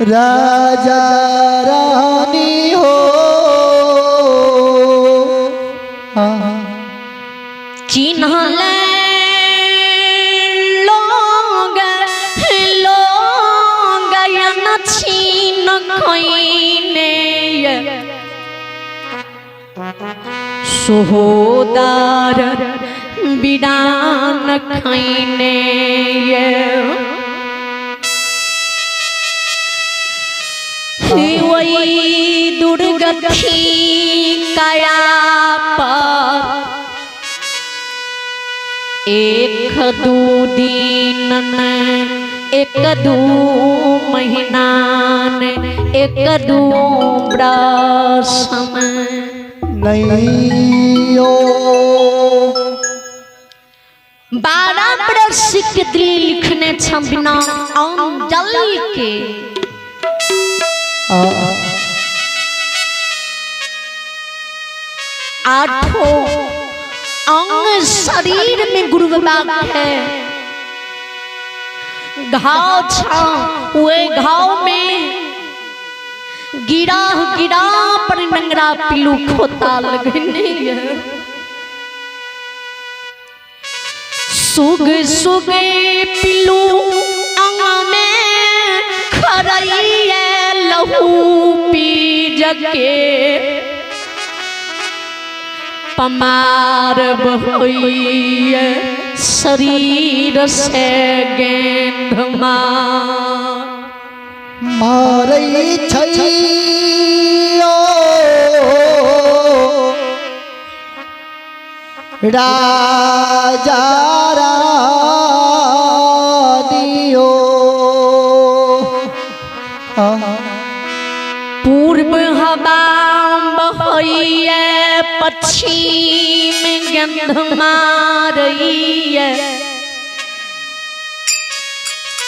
राजा रानी हो। चिन्ह लोग लोग छीन खैने सोहोदर बिरान खैने वही दुर्गति काया पर एक दू दिन एक दू महीना एक दू बरस नहीं 12 बरस के दिल लिखने छ बिना जल के। आठों अंग शरीर में गुरु बाबा है, घाव छा हुए घाव में गिरा गिरा पर नंगरा पिलू खोता लगने है। सुग सुगे पिलू अंग में खरैये लहू पी जके पमार बहोइए शरीर से गेंद मारै छैयो राजा रानियो। पूर्व हवा बहोइए पश्चिम गंध मारैये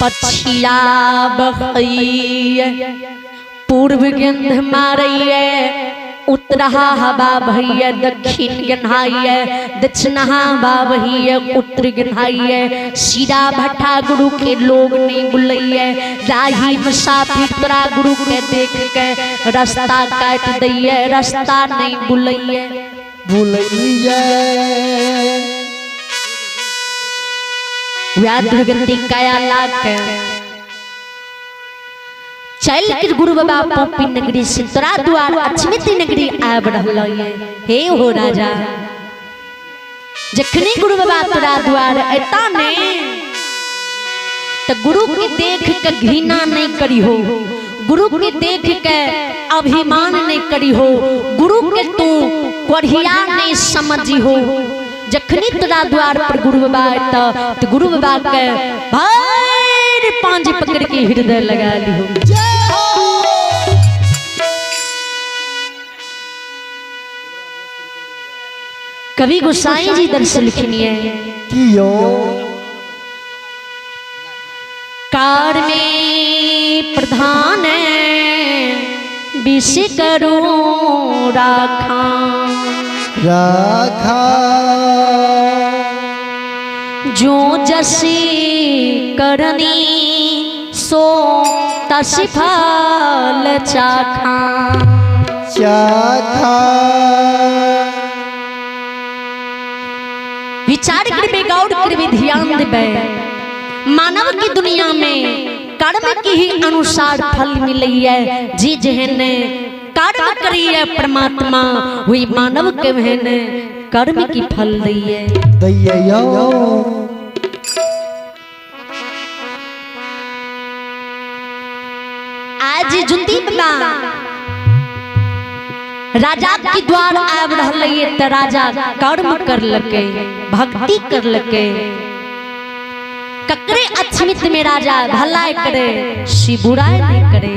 पछिया बहैये पूर्व गंध मारैये उत्तरहा हवा बहैये दक्षिण गन्हाइये दक्षिणहा हवा बहैये उत्तर गन्हाइये सीरा भट्टा गुरु के लोग नहीं बुलैये राही मुसाफिर तोरा गुरु के देख के रास्ता काट दैये रास्ता नहीं बुलैये बुलैये। वह दुर्गति काया लाग के चल के गुरु बाबा पॉपी नगरी से तोरा द्वार अछमित नगरी आब रहल हे हो राजा। जखनी गुरु बाबा तोरा द्वार एता ने तो गुरु के देख के घृणा नहीं करी हो, गुरु के देख के अभिमान नहीं करी हो, गुरु के तू कोढ़िया नहीं समझी हो। जखनी तोरा द्वार पर गुरु बाबा एता तो गुरु बाबा के भर पांज पकड़ के हृदय लगा ली हो। कवि गोसाई जी दर्शन लिखनी है कियो कार में प्रधान विष करो राखा राखा जो जसी करनी सो तस फल चाखा चाखा। विचार करबे गौर करबे ध्यान देबे मानव की दुनिया में कर्म के ही अनुसार फल मिलैये। जी जेहन कर्म करिए परमात्मा वही मानव के वहन कर्म की फल दैये दैये। आज जुंदी बाबा राजा के द्वार आब रहलै त राजा कर्म कर लके भक्ति कर लके ककरे अछमित में राजा भलाई करे सी बुराई नहीं करे।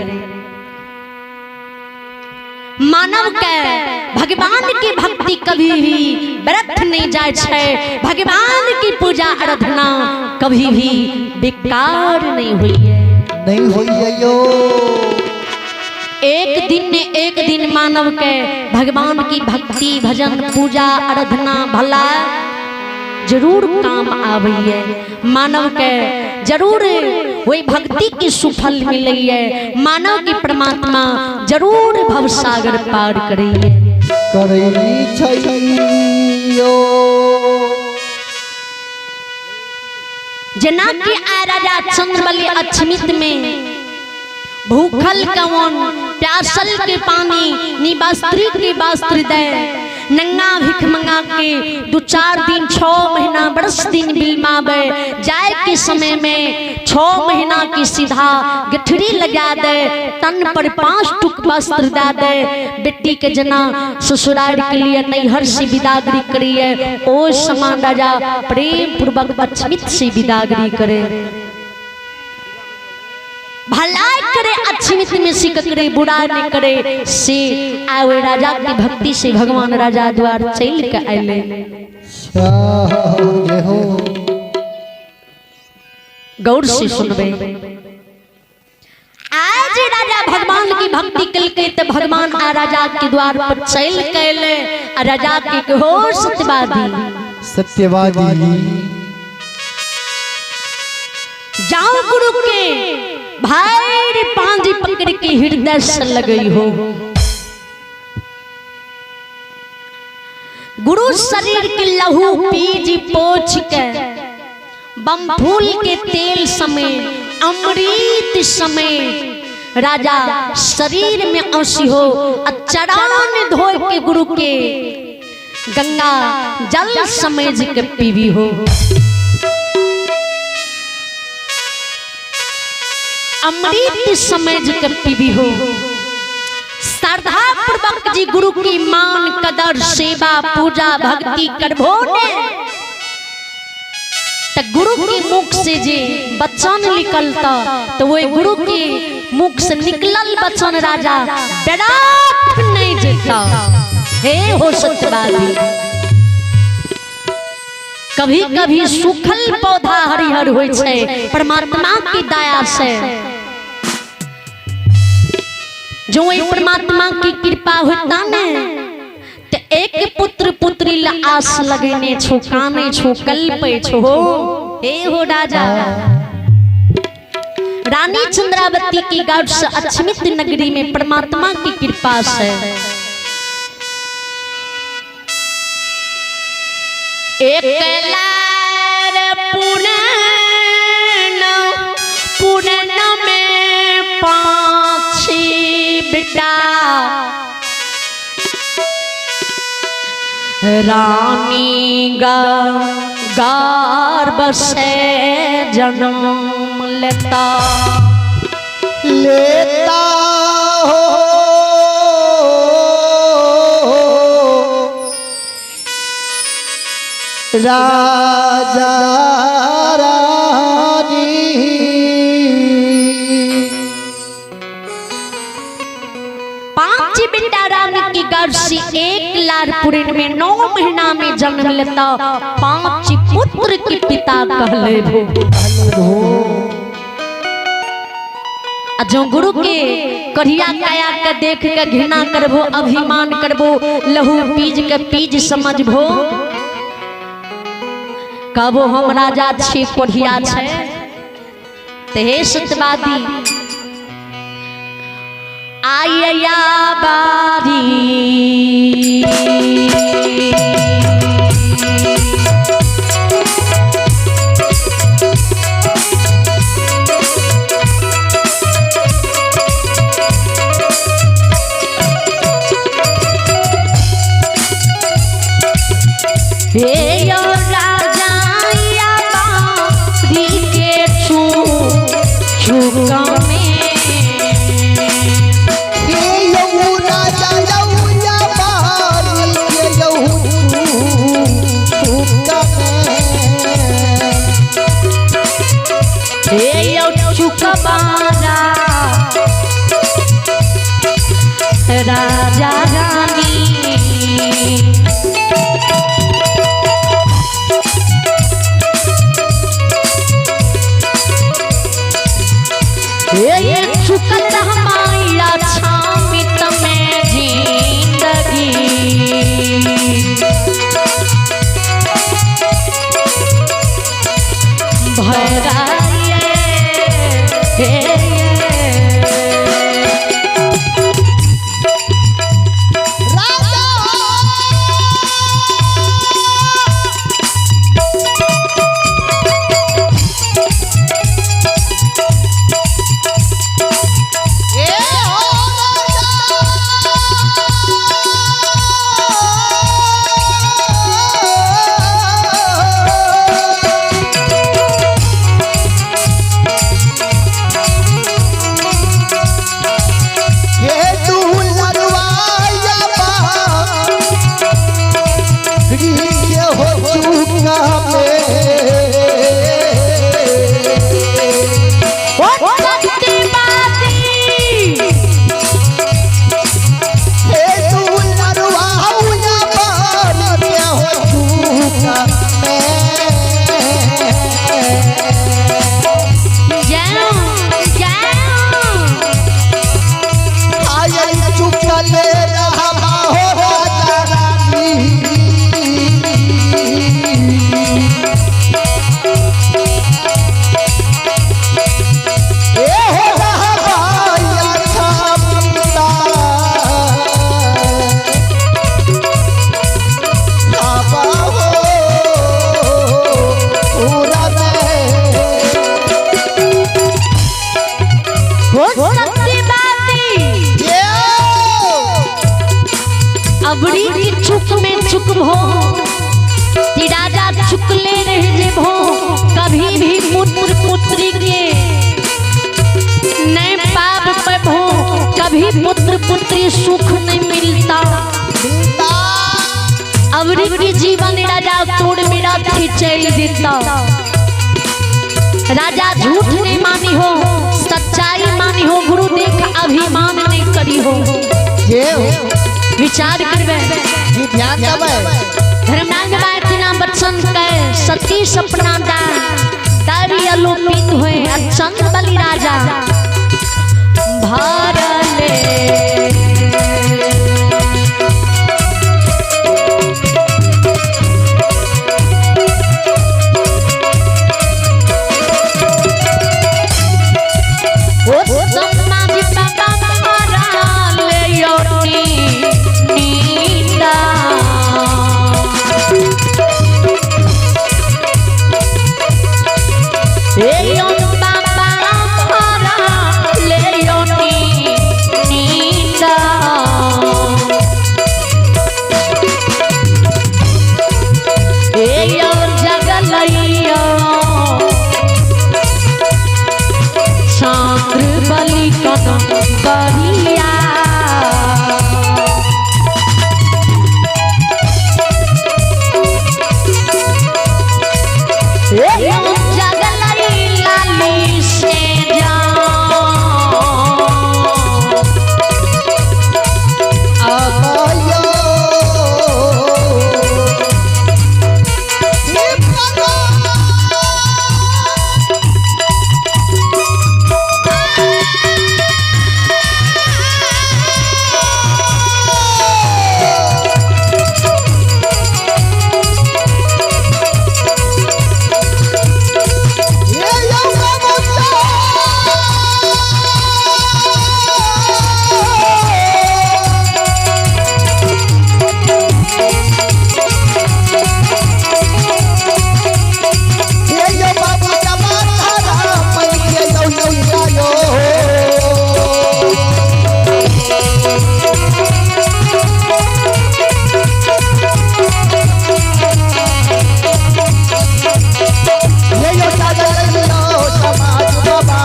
मानव के भगवान की भक्ति कभी भी व्यर्थ नहीं जाए छे, भगवान की पूजा आराधना कभी भी बेकार नहीं हुई है नहीं हुई है यो। एक दिन ने एक दिन मानव के भगवान की भक्ति भजन पूजा आराधना भला जरूर काम आवे है। मानव के जरूर वही भक्ति की सुफल मिलैए। मानव की परमात्मा जरूर भवसागर पार करैए करै छैयो। जेना कि आय राजा चंद्रबली अक्षमित में भूखल कवन प्यासल के पानी निवस्त्री के वस्त्र दे नंगा भिख मंगा के 2-4 दिन 6 महीना बरस दिन बिलमावे जाए के समय में 6 महीना की सीधा गठरी लगा दे तन पर 5 टुक वस्त्र दे दे बेटी के जना ससुराल के लिए नैहर से विदागरी करिए ओ समान राजा प्रेम पूर्वक अक्षमित से विदागरी करे भलाई करे अक्षमित में से करे बुरा नहीं करे से आवे राजा की भक्ति से भगवान राजा द्वार चल के आए। गौर से सुनबे आज राजा भगवान की भक्ति कलके तो भगवान आ राजा के द्वार पर चल के अले आ राजा के हो सत्यवादी सत्यवादी जाओ गुरु के भाई पांजी पकड़ के हृदय से लगई हो गुरु शरीर के लहू पीज पोछ के बमफूल के तेल समेत अमृत समेत राजा शरीर में औसी हो चरण धोए के गुरु के गंगा जल समेज के पीवी हो अमृत समझ के पीवी हो। श्रद्धा पूर्वक जी गुरु की मान कदर सेवा पूजा भक्ति करभो ने तो गुरु के मुख से जे वचन निकलता तो वही गुरु के मुख से निकलल वचन राजा व्यर्थ नहीं जेता। हे हो सत्यवादी कभी कभी सूखल पौधा हरिहर होइ छै परमात्मा की दया से जो वही परमात्मा की कृपा होता ने तो एक पुत्र पुत्री ला आस लगेने छो काने छो कल्पे छो हे हो राजा। रानी चंद्रावती की गर्भ से अक्षमित नगरी में परमात्मा की कृपा से एक लार पूर्ण पूर्ण में 5 बेटा रानी गर्भ से जन्म लेता लेता हो राजा रानी 5 बेटा रानी की गर्भ से एक लार पुरेन में 9 महीना में जन्म लेता 5 पुत्र के पिता कहले भो। जो गुरु के कढ़िया काया के देख के घृणा करबो अभिमान करबो लहू पीज के पीज समझबो कबो हम राजा छी कोढ़िया छै ते हे सत्यवादी आया बारी हे यो राजा या बारी के छू छुका में हे यऊ राजा यऊ या बारी के यऊ छुका में हे यो चुकबारा राजा रानी ये चुकल हमारा छामित में जिंदगी भराया। पुत्री के नहीं पाप प्रभु, कभी पुत्र पुत्री सुख नहीं मिलता। मिलता। अवरी की जीवन राजा तोड़ मेरा थी चल देता। राजा झूठ नहीं मानी हो, सच्चाई मानी हो, गुरु देख अभिमान नहीं करी हो। जे हो। विचार करबे जी ध्यान देबै। धर्मराज बाबा बच्चन के सती सपना दा दारी अलोपित हुए चंद बलि राजा भारले। ओ समाज बाबा मारा ले योनी नींदा। ए यो बाबा मारा ले योनी नींदा। ए यो जगलैया चंद्र बलि कन बरिया। जगलई लाली से जा आयो हे प्रभु। हे यो प्रभु। हे यो बाबू जमा तारा मन के यो यो यो। ये यो सागर यो समाज बाबा।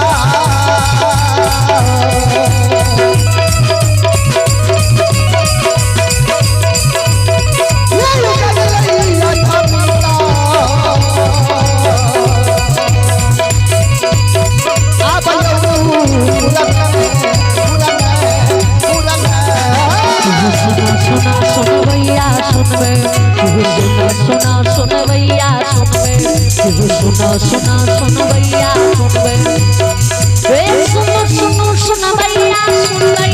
ये यो सागर यो धमता। आप यो पूरा पूरा पूरा। सुना सुना सुनवैया सुनबे, सुना सुना सुनवैया सुनबे, सुना सुना सुनवैया सुनबे, ए सुनो सुनो सुनवैया सुनबै।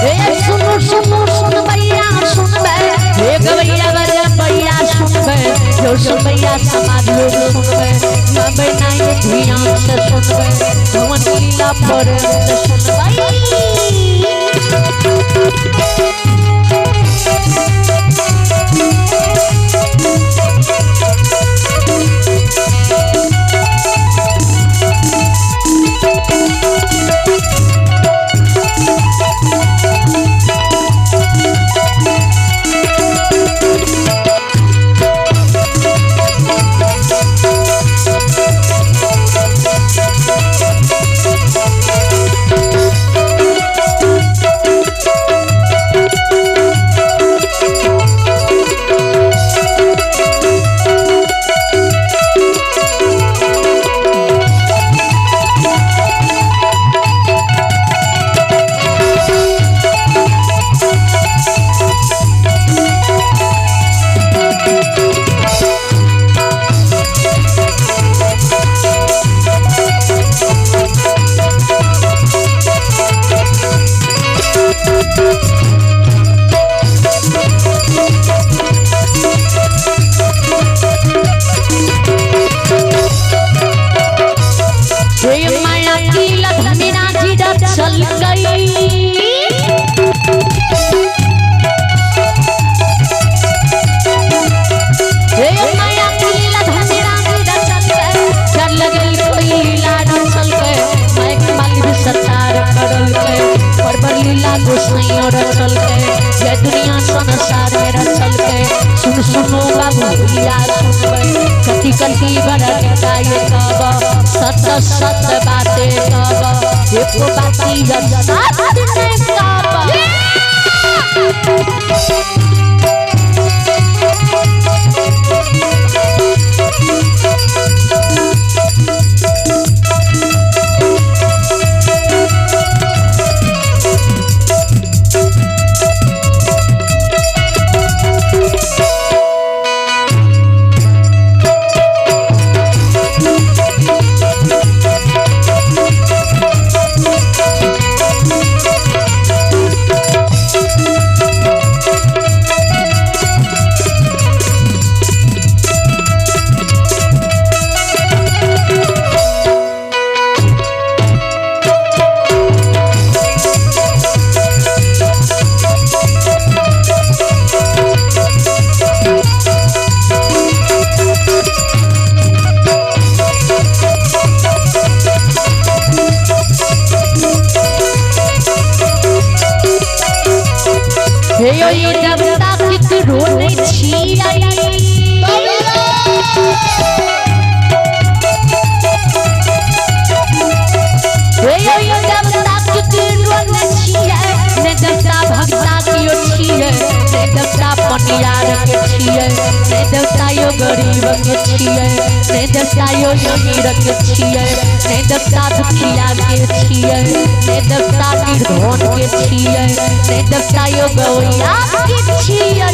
ए सुनो सुनो सुनवैया सुनबे, ए गवैया बजबैया सुनबे, यो सुनवैया समाज लोग सुनबे, मबै नाई ध्यान से सुनबे, भवन लीला पर से सुनबै। बाबू भैया सुनबै कति कति बड़ निताय कहब सत सत बाते कहब एको बाती साथ नहीं कहब। हे यो यो देवता केकरो नहि छियै। हे यो यो देवता केकरो नहि छियै, ने देवता भक्ता केओ छियै, ने देवता पनियार के छियै, ने देवता यो गरीब के छियै, ने देवता यो अमीर के छियै, ने देवता दुखिया के छियै, ने देवता निर्धन के छियै, ने देवता यो गौया के छियै।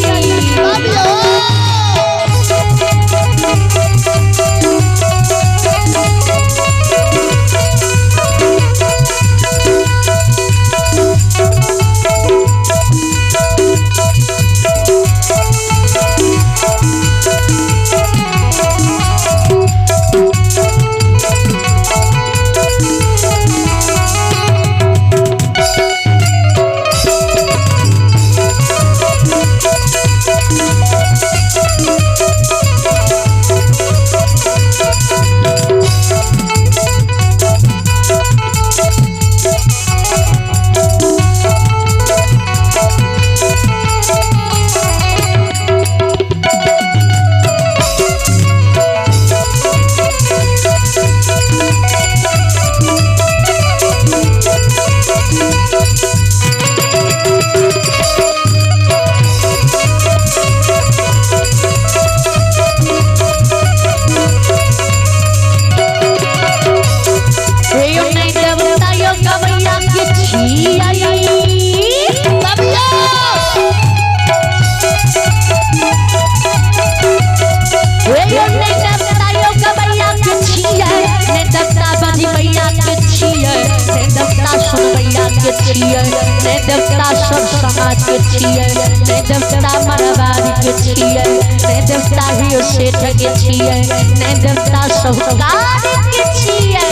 हे यो नहि देवता यो गवैया के छियै। हे यो नहि देवता यो गवैया के छियै, ने देवता बजबैया के छियै, ने देवता सुनबैया के छियै, ने देवता सब समाज के छियै, ने देवता मरवाड़ी के छियै, ने देवता हियो सेठ के छियै, ने देवता साहूकार के छियै।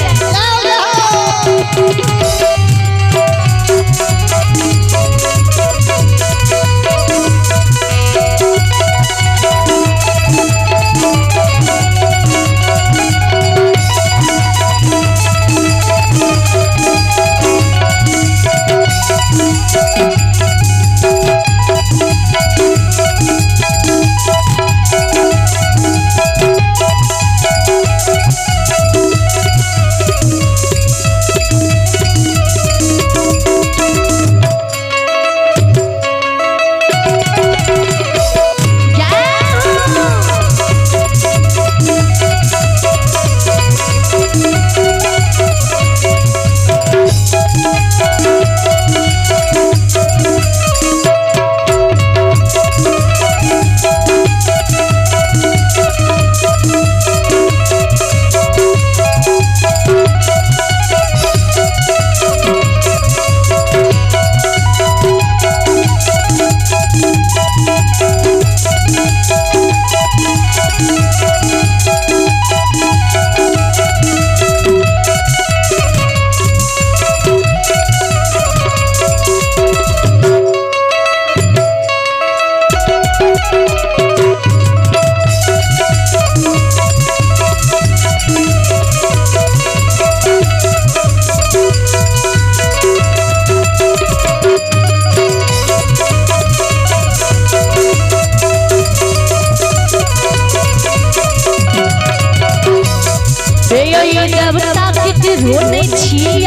रोने छियै।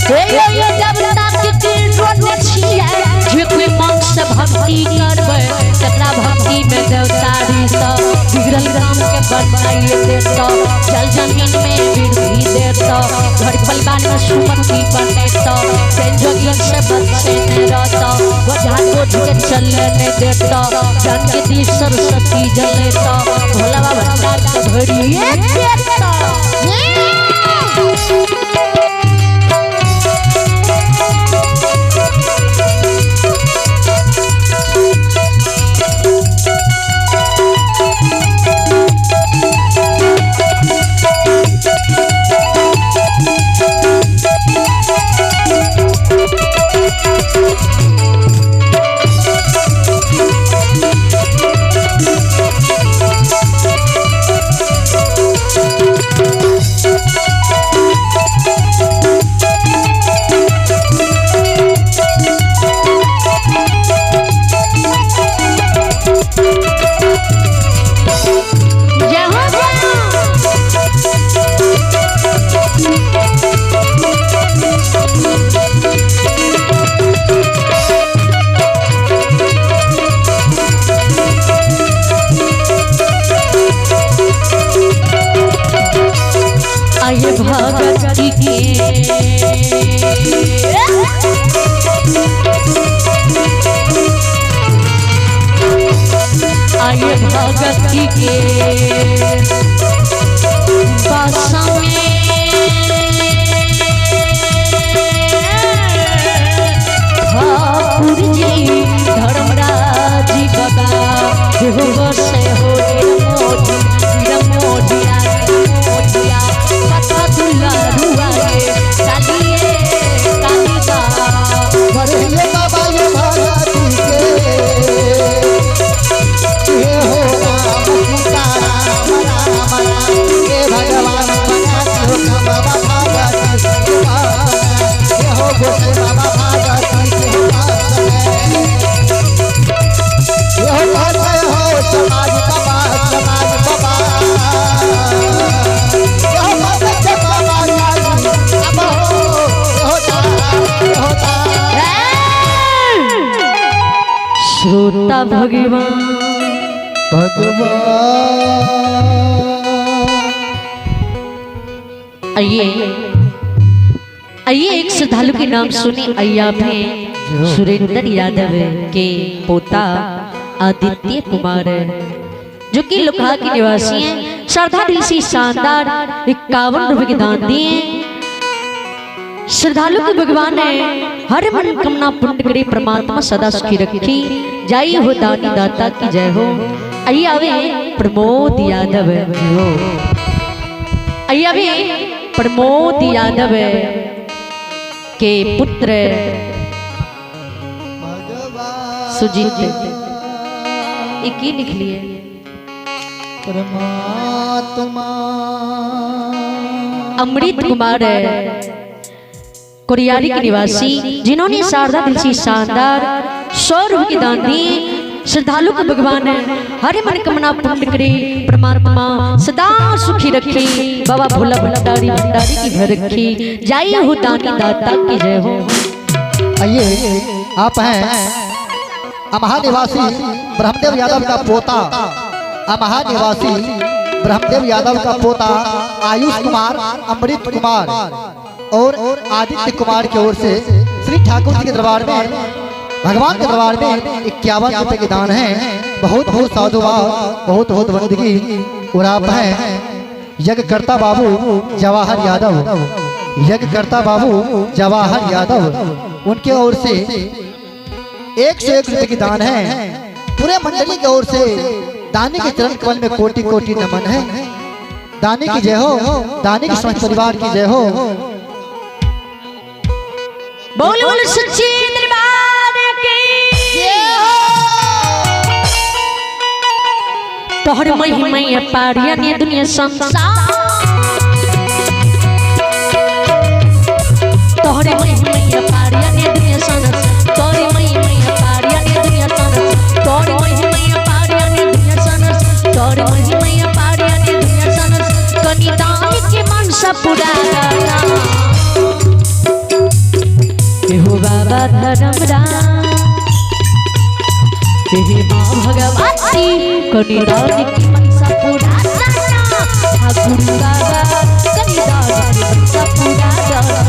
हे यो देवता के रोने छियै। जे कोई मन से भक्ति करबै तकरा भक्ति में देवता सब बिगड़ल काम के बनाइए देता, जल जमीन में वृद्धि देता, घर परिवार में सुमति बनेता, जोगिन से बच्चे नहीं रहता, बोझा बोझ के चलने नहीं देता, जन के दी सरस्वती जलेता, भोला बाबा भंडार के भरिए देता। जय हो आये भगत के आये भगत के बस में ठाकुर जी धर्मराज बाबा हो से हो मोदिया मोदिया कथा दुलारुआ रे कालिए कालिका। बरहिए बाबा ये भगती के ये हो राम सीता राम राम राम हे भगवान बना दियो बाबा भगती के ये हो गोसाई बाबा भगती के ये हो गोसाई हो समाज बाबा समाज बाबा ये हो भगत बाबा अब हो ये हो तारा ये हो तारा। श्रोता भगवान भगवान। आइए आइए एक श्रद्धालु के नाम सुने। अय्या भी सुरेंद्र यादव के पोता आदित्य कुमार जो कि लुकहा के निवासी हैं, श्रद्धा दिल से शानदार 51 रुपए के दान दिए। श्रद्धालु के भगवान है, हर मनोकामना पूर्ण करे परमात्मा सदा सुखी रखी। जय हो दानी दाता की जय हो। आइए आवे प्रमोद यादव, आइए आवे प्रमोद यादव के पुत्र सुजीत। ये की लिख लिए परमात्मा। अमृत कुमार कोरियारी के निवासी जिन्होंने शारदा दिल से शानदार 100 रुपए के दान दिए। श्रद्धालु को भगवान है, हर मनोकामना पूर्ण करे परमात्मा सदा सुखी रखे। बाबा भोला भंडारी भंडारी की भर रखी। जय हो दानी दाता की जय हो। आइए आप हैं अमहा निवासी ब्रह्मदेव यादव का पोता, अमहा निवासी ब्रह्मदेव यादव का पोता आयुष कुमार, अमृत कुमार और आदित्य कुमार की ओर से श्री ठाकुर जी के दरबार में, भगवान के दरबार में 51 रुपए के दान है। बहुत बहुत साधुवाद, बहुत बहुत बंदगी। और आप हैं यज्ञकर्ता बाबू जवाहर यादव, यज्ञकर्ता बाबू जवाहर यादव, उनके ओर से 101 रुपए की दान है। पूरे मंडली की ओर से दानी के चरण कमल में कोटि कोटि नमन है। दानी की जय हो, दानी के समस्त परिवार की जय हो। बोल बोल सच्चे दरबार की जय हो। तोहर महिमा अपार यानी दुनिया संसार, तोहर महिमा अपार यानी दुनिया संसार, तोहर महिमा अपार यानी दुनिया संसार, तोहर महिमा अपार यानी हे हो बाबा धर्म राम, हे माँ भगवती कनि दान की मनसा पूरा दाना। ठाकुर बाबा कनि दान की मनसा पूरा दाना।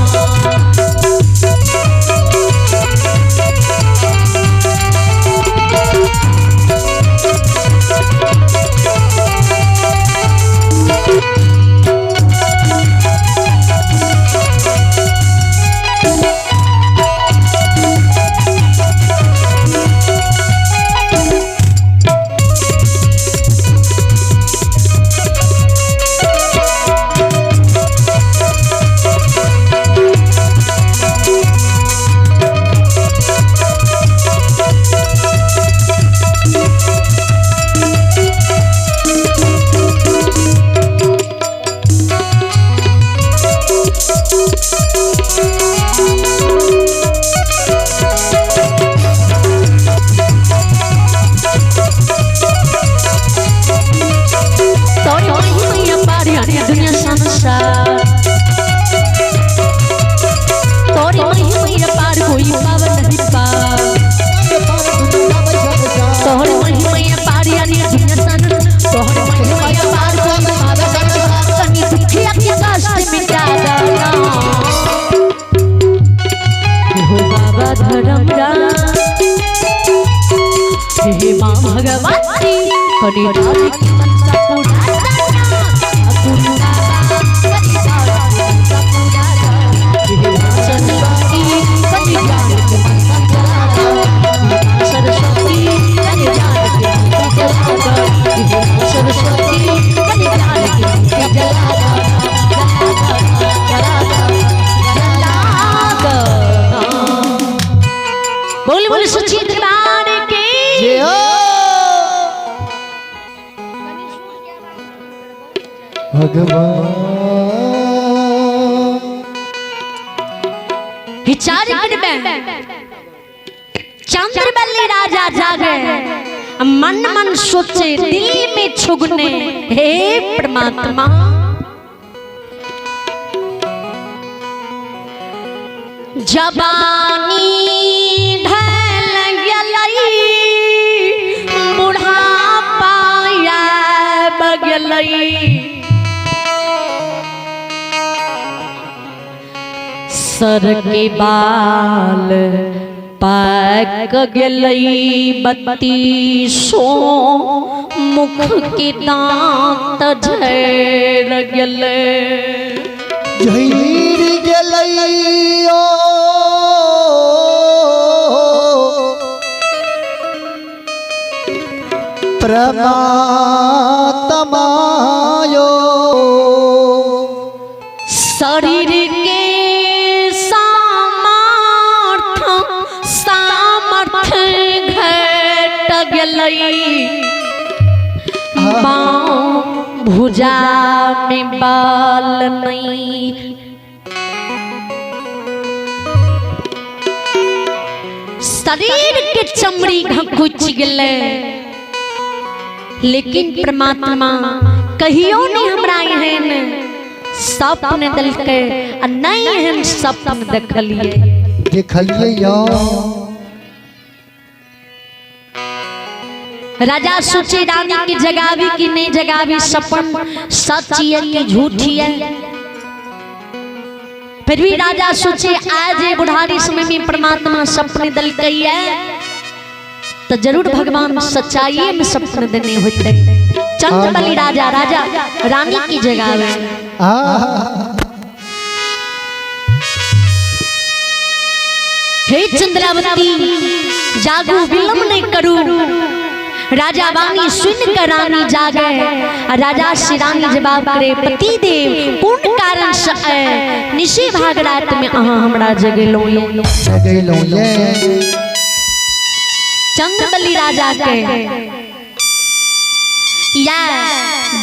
तोरी महिमा पार यानी दुनिया संसार, तोरी महिमा पार कोई पावर नहीं पार। तोहर महिमा पार यानी दुनिया संसार, तोहर महिमा पार कोई पावर नहीं पार। कनी दुखिया के कष्ट मिटा दाना। हो बाबा धर्म राम, हे माँ भगवती कनि दान की मनसा पूरा दाना। ठाकुर बाबा कनि दान की मनसा पूरा दाना। हे माँ सरस्वती कनि दान की मनसा पूरा दाना। हे माँ सरस्वती कनि दान की मनसा पूरा दाना। हे माँ सरस्वती कनि दान की मनसा पूरा दाना। बोल बोल सच्ची दरबार के जय हो। भगवान विचार करबे चंद्रबली राजा जागे, मन मन सोचे दिल में छुगने, हे परमात्मा जवानी ढल गेलई, बुढ़ापा आबि गेलई, सर के बाल पाक गेलई, बत्तीसो मुख के दांत झड़ गेलै। झैर गेलैयो परमात्मायो, शरीर के सामर्थ सामर्थ घट गेलई, बाँह भुजा में बाल नहीं। शरीर के चमड़ी घकुच गेलै, लेकिन परमात्मा कहियो नहीं हमरा एहन सपन देलकै आ नहीं एहन सपन देखलिए। देखलिए यो। राजा सोचे रानी के जगावी कि नहीं जगावी, सपन सच है कि झूठ है। फिर भी राजा सोचे आज ये बुढ़ारी समय में परमात्मा सपने देलकै है तो जरूर भगवान सच्चाई में सपने देने होते। चंद्रबली राजा राजा रानी की जगावे। हे चंद्रावती जागू विलंब नहीं करू। राजा वाणी सुन कर रानी जागे, राजा से रानी जवाब करे पति देव कोन कारण से निशे भाग रात में अहाँ हमरा जगेलौं। जगेलौं। चंद्रबली राजा के या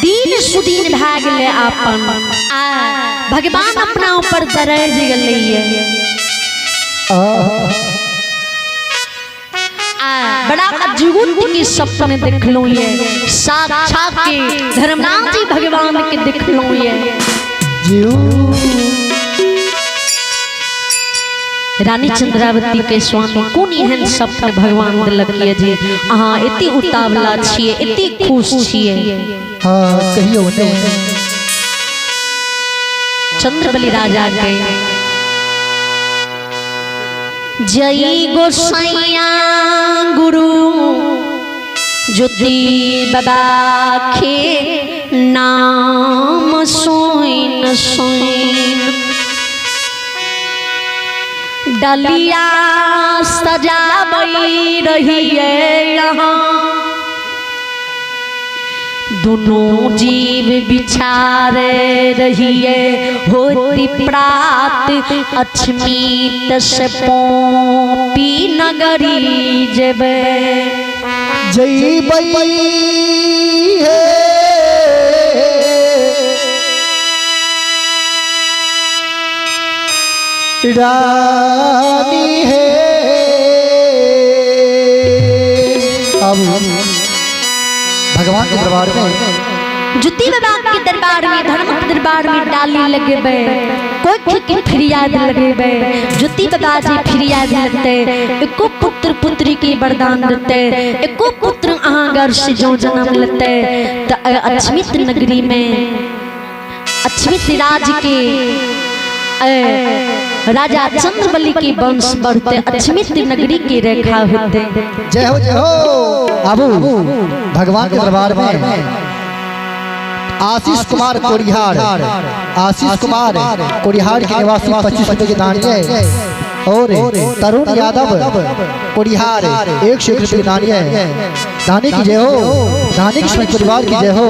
दीन सुदीन भए गेलै अपन, आ भगवान अपना ऊपर दरज गेलै। बड़ा अद्भुत के सपने देखलौं ये, साक्षात के धर्मनाथ जी भगवान के देखलौं ये। रानी चंद्रावती के स्वामी कोन एहन सपन भगवान दिलक ये जे अहाँ एते उतावला छियै, एते खुश छियै? हाँ कहियो ने। चंद्रबली राजा के जय गोसैया गुरु ज्योति बाबा के नाम सुन सुन डलिया सजाबई रहिए यहाँ, दुनू जीव बिछारे रहिए, होती प्रात अछमीत से पोपी नगरी जेबे। जइबै हे रानी हे। अब भगवान के दरबार में जुती बाबा के दरबार में, धर्म के दरबार में डाली लगेबे, कोई के फरियाद लगेबे, जुती बाबा जी फरियाद लगते, एको पुत्र पुत्री के वरदान देते, एको पुत्र अहाँ घर से जो जन्म लेते तो अछमित नगरी में अछमित राज के राजा चंद्रबली के वंश बढ़ते, अछमित नगरी के रेखा होते। जय हो जय हो। आबू भगवान के दरबार में आशीष कुमार कोरिहार, आशीष कुमार कोरिहार के निवासी 25 रुपए के दान है, और तरुण यादव कोरिहार 101 रुपए के दान है। दानी की जय हो, दानी के परिवार की जय हो।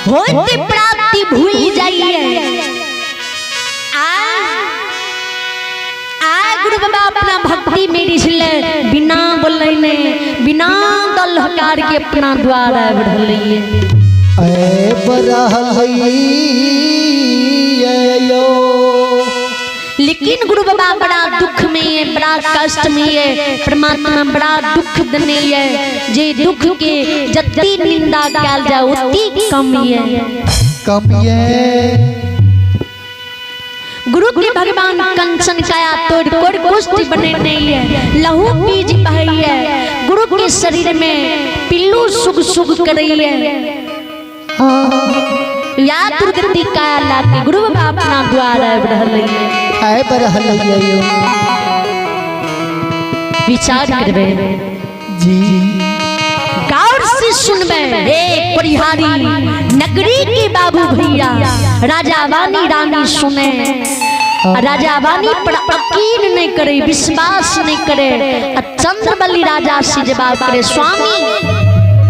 होते प्राप्ति भूल जाइए। आ आ गुरु बाबा अपना भक्ति में रिझले, बिना बोलने बिना दल हकार के अपना द्वार आबि रहलैये। लेकिन गुरु बाबा बड़ा दुख में है, बड़ा कष्ट में है, परमात्मा बड़ा दुख देने है, जे दुख के जत्ती निंदा कैल जाए उतनी कम है, कम है। गुरु के भगवान कंचन काया तोड़ कोड़ कुष्ठ बने नहीं है, लहू बीज बहई है, गुरु के शरीर में पिल्लू सुग सुग करई है। या दुर्गति काया लाके गुरु बाबा अपना द्वार आबि रहलै आबि रहलै। विचार करबै जी, गौर से सुनबै। हे परिहारी नगरी के बाबू भैया, राजा वानी रानी सुने, राजा वानी पर यकीन नहीं करे, विश्वास नहीं करे, आ चंद्रबली राजा से जवाब करे, स्वामी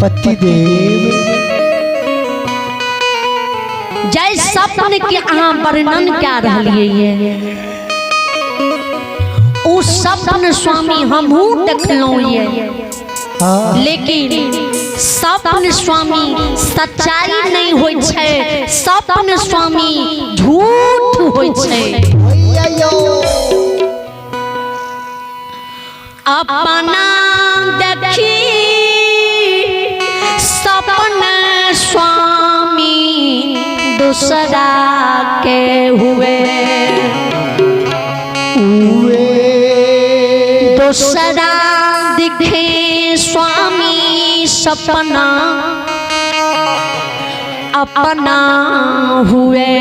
पति देव जय सपन के अहाँ वर्णन क्या रहलियै, ओ सपन स्वामी हमहूँ देखलहुँ ये, लेकिन सपन स्वामी सच्चाई नहीं होइ छै, सपन स्वामी झूठ होइ छै। अपना देखी सपन स्वामी दूसरा के हुए, दूसरा दिखे स्वामी सपना अपना हुए,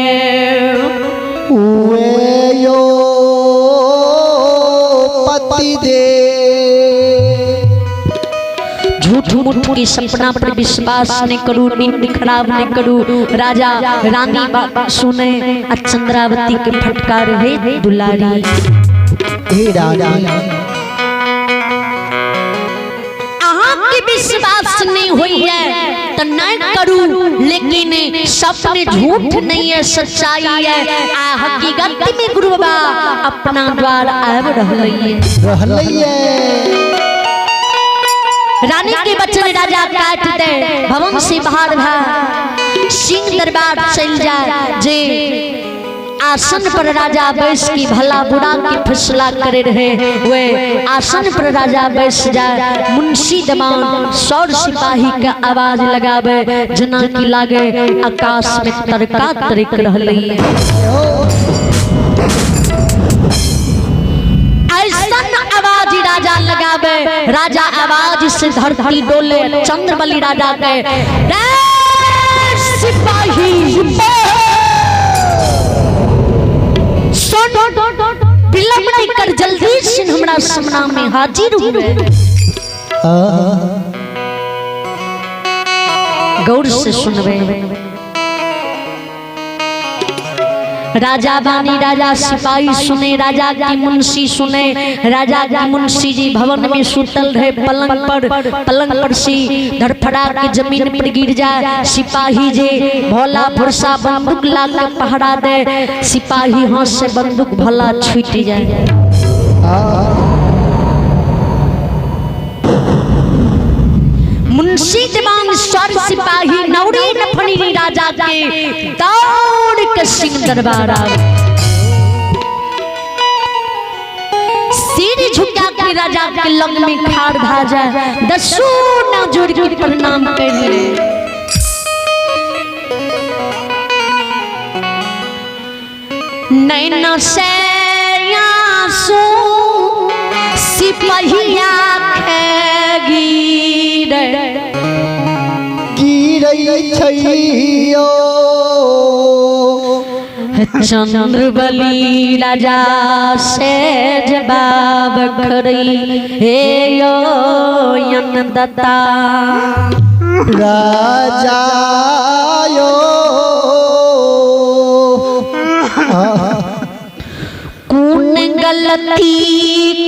हुए यो पति दे। झूठ मूठ के सपना पर विश्वास नहीं करू, नींद खराब नहीं करू। राजा रानी बाबा सुने आ चंद्रावती के फटकार, हे दुलारी हे रानी, अहाँ के विश्वास नहीं हुई है तो नहीं करू, लेकिन सपने झूठ नहीं है, सच्चाई है। आ हकीकत में गुरु बाबा अपना द्वार आबि रहलै रहलै। रानी के बचन राजा काट दे, भवन से बाहर भा सिंह दरबार चल जाए, जे आसन पर राजा बैस की भला बुरा की फैसला करे रहे, वे आसन पर राजा बैस जाए, मुंशी दमान सौर सिपाही के आवाज लगावे, जना की लागे आकाश में तरका तरक रहलै। से धरती डोले। चंद्रबली राजा के रे सिपाही सुन, विलंब नहीं कर, जल्दी से हमरा सामना में हाजिर हुए। गौर से सुनबे। राजा बानी राजा सिपाही सुने, राजा की मुंशी सुने। राजा की मुंशी जी भवन में सुतल रहे पलंग पर, पलंग पर सी धड़फड़ा के जमीन पर गिर जाए। सिपाही जे भोला फुरसा बंदूक ला के पहरा दे, सिपाही हाथ से बंदूक भला छूट जाए। मुंशी दीवान स्वर सिपाही नौरी नफनी राजा के दौड़ के सिंह दरबार आवे। सिर झुका के राजा के लग में खाड़ भा जाए, दसो ना जोड़ के प्रणाम कर ले। नैना से आंसू सिपहिया गिरे गिरै छैयो। चंद्रबली राजा से जवाब खरी हे यो दत्ता राजा यो कुन गलती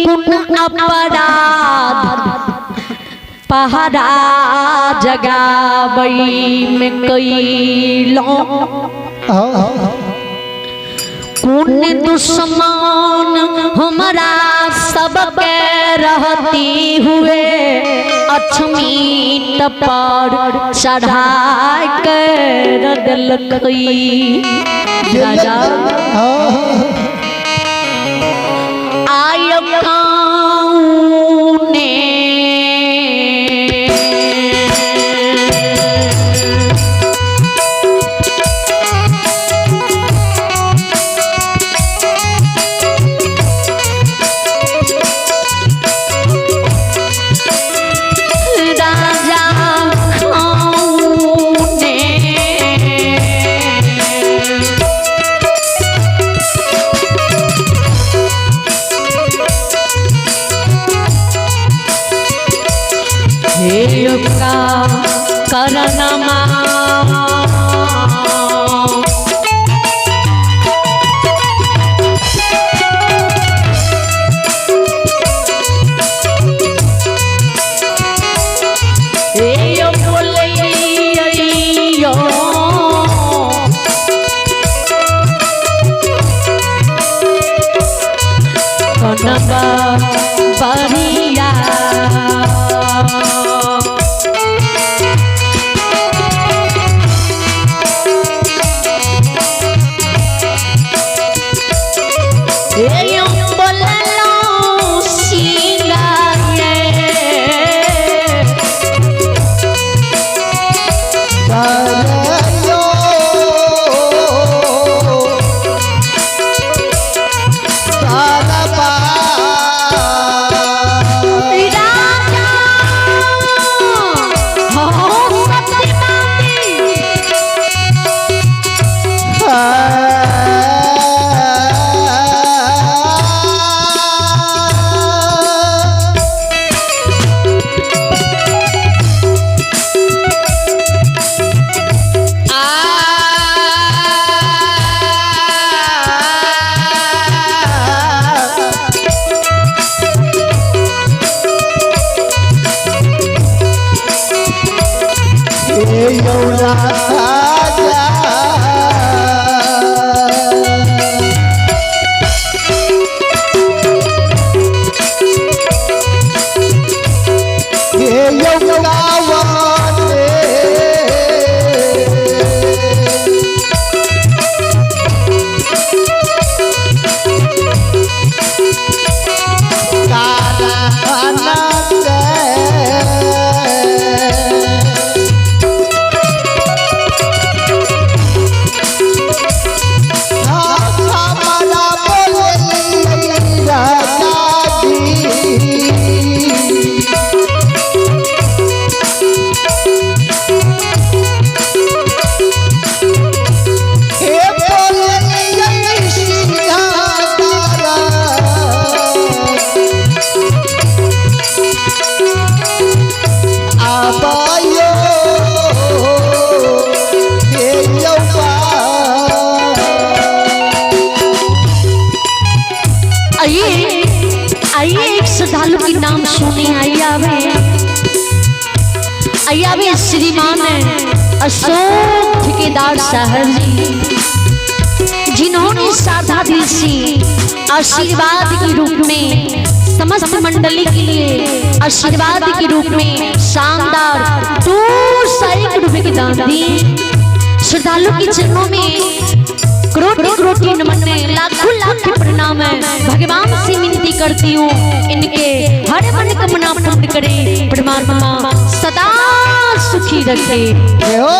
कुन अपराध पहरा जगाबई में कैलों, कुन दुश्मन हमरा सबके रहती हुए अछमीत पर चढ़ा कर दिलकई। राजा आय कौने राजा कौने हे का करणमा हे बोलियो कनबा बरिया हे बोललो सिंगाये यो राजा हो सत्यवादी अभी श्रीमान अशोक ठेकेदार साहब जी, जिन्होंने साधा दिल से आशीर्वाद के रूप में समस्त मंडली के लिए आशीर्वाद के रूप में शानदार 201 रुपए की दान दी। श्रद्धालु के चरणों में करोटि करोटि नमन, लाखों लाख प्रणाम है। भगवान से विनती करती हूँ इनके हर मन कामना पूर्ण करे, परमात्मा सदा सुखी रखे। जय हो।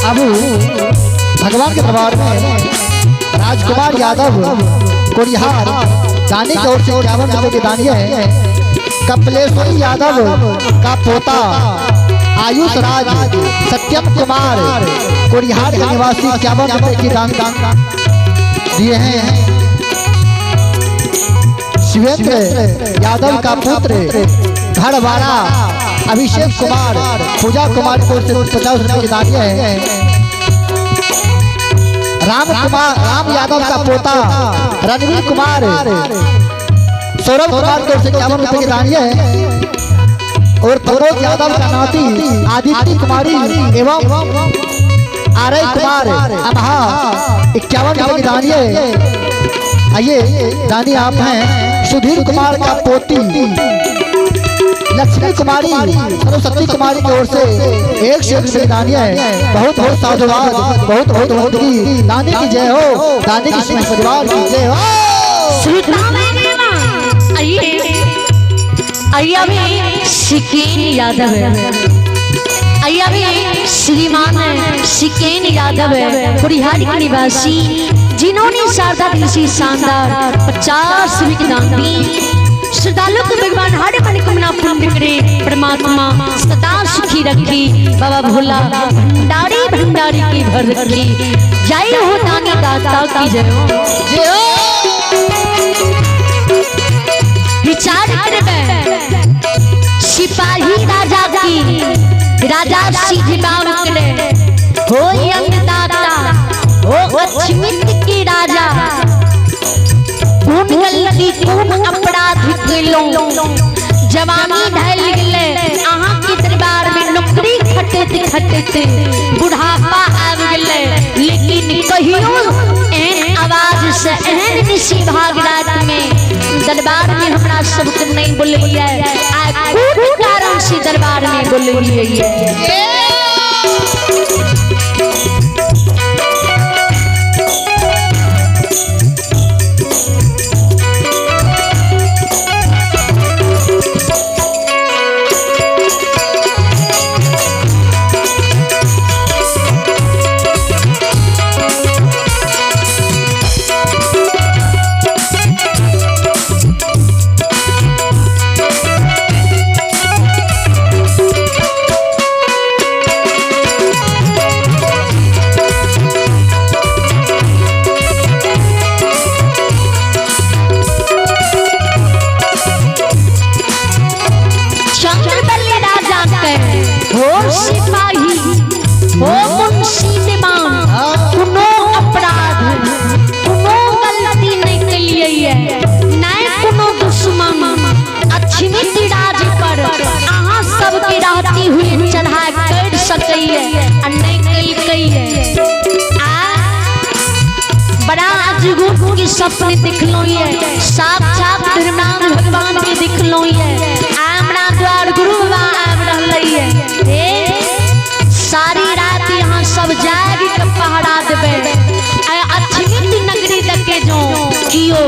अब भगवान के दरबार में राजकुमार यादव कुरिहार दानी की ओर से 51 रुपए के दानी है। कपलेश्वरी यादव का पोता आयुष राज सत्यम कुमार कुरिहार के निवासी 51 रुपए की दान दिए हैं। शिवेंद्र यादव का पुत्र घरवाड़ा अभिषेक कुमार पूजा कुमार की ओर से 50 रुपए की दान है। राम कुमार राम यादव का पोता रणवीर कुमार सौरभ कुमार की ओर से 51 रुपए की दान है। और प्रमोद यादव का नाती आदित्य कुमारी एवं आरय कुमार अमहा 51 रुपए की दान है। आइए दानी आप हैं सुधीर कुमार का पोती लक्ष्मी कुमारी सरस्वती कुमारी की ओर से 101 रुपए दानी है। बहुत बहुत साधुवाद, बहुत बहुत वंदगी। दानी की जय हो, दानी की समस्त परिवार की जय हो। आइए आइए अभी सिकेन यादव है, आइए अभी श्रीमान सिकेन यादव है कुरिहार के निवासी, जिन्होंने शारदा दिल से शानदार 50 रुपए की दान दी। श्रद्धालु को भगवान हर मन कामना पूर्ण करे, परमात्मा सदा सुखी रखे, बाबा भोला भंडारी भंडारी की भर रखी। जय हो दानी दाता की जय हो। जय हो। विचार करबे सिपाही राजा की, राजा सिद्धबाम करे हो अन्नदाता हो अक्षमित की राजा, कौन गलती कौन अपराध केलौं, जवानी ढल गेलै अहाँ के दरबार में नौकरी खटैत खटैत बुढ़ापा आबि गेलै, लेकिन कहियो एहन आवाज से एहन निशी भाग रात में दरबार में हमरा सबके नहीं बोललियै, आ कोन कारण से दरबार में बोललियै। चंद्रबल राजा के हो सिपाही हो मुंशी दीवान, कोनो अपराध कोनो गलती नहीं केलियै, नहीं कोनो दुश्मन अक्षमित राज पर अहाँ सबके रहती हुई चढ़ा कर सकैए आ नहीं केलकैए। आ बड़ा अजगुब के सपने देखलहुँ ये, साक्षात धर्मनाथ भगवान के देखलहुँ ये, हमरा द्वार गुरु बाबा आबि रहलै ये। सारी रात यहाँ सब जागि के पहरा देबै, आ अक्षमित नगरी दके जो कियो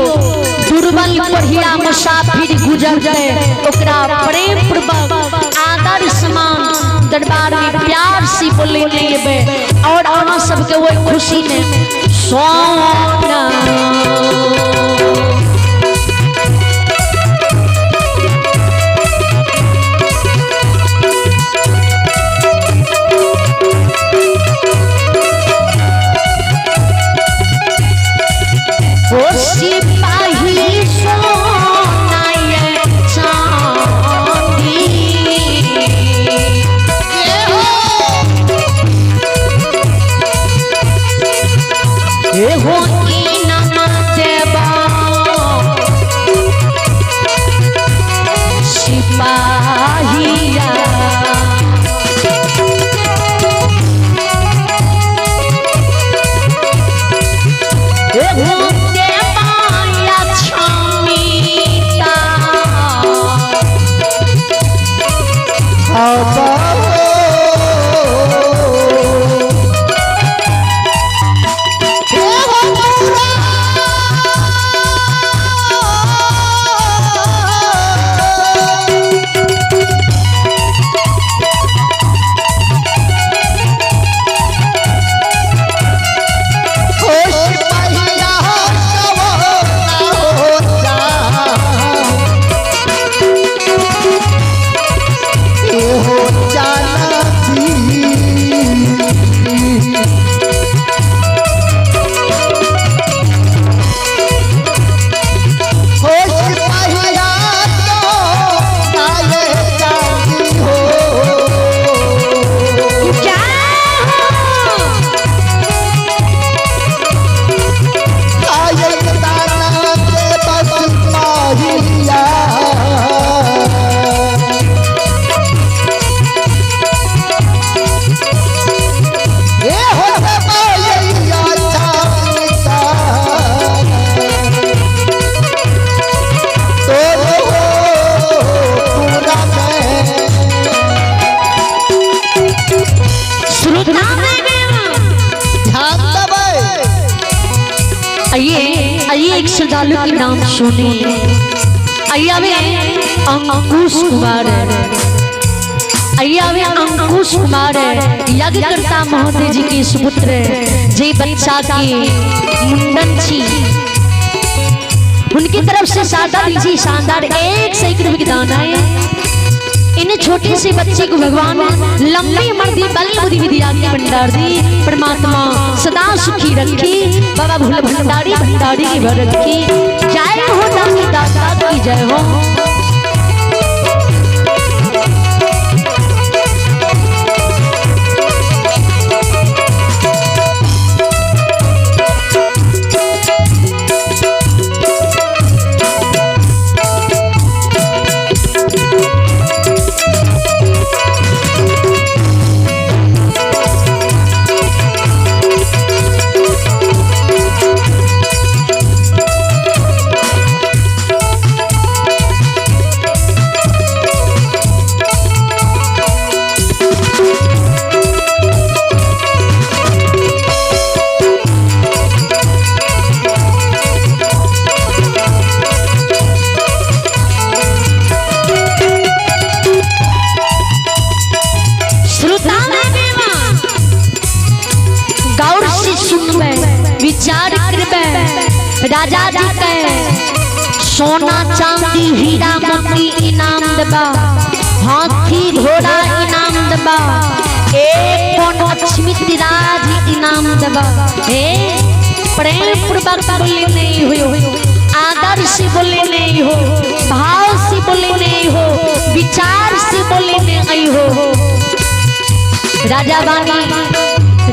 दुर्बल कोढ़िया मुसाफिर गुजर जाए ओकरा प्रेम पूर्वक आदर समान दरबार में प्यार से बोले लेबै, और अहाँ सबके वही खुशी में सोना। आइए आइए एक श्रद्धालु के नाम सुने। आइए आवे अंकुश कुमार, आइए आवे अंकुश कुमार यज्ञकर्ता महोदय जी के सुपुत्र जे बच्चा के मुंडन छी, उनकी तरफ से सादा दीजिए शानदार 100 रुपये की दान आए। इन छोटे से बच्चे को भगवान लंबी उम्र दी, बल बुद्धि विद्या की भंडार दी, परमात्मा सदा सुखी रखी, बाबा भूल भंडारी भंडारी की भर रखी। जय हो दानी दाता की जय हो। श्रोता गौर से सुनबे विचार करबे, राजा जी के सोना चांदी हीरा मोती इनाम देबा, हाथी घोड़ा इनाम देबा, एक कौन अक्षमित राज इनाम देबा। हे प्रेम पूर्वक बोले नहीं हो, आदर से बोले नहीं हो, भाव से बोले नहीं हो, विचार से बोले नहीं हो। राजा बानी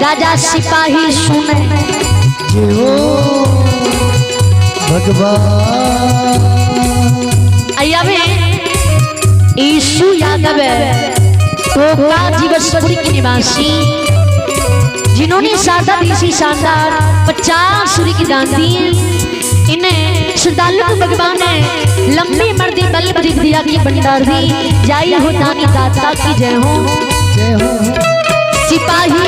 राजा सिपाही सुने जय हो भगवान। अय्यावे यीशु यादव टोका जीवसपुरी के निवासी, जिन्होंने सादा देसी शानदार 50 रुपये की दान दी। इन्हें श्रद्धालु को भगवान ने लंबी मर्दी बल बुद्धि दिया की भंडार दी। जय हो दानी दाता की जय हो। जय हो। सिपाही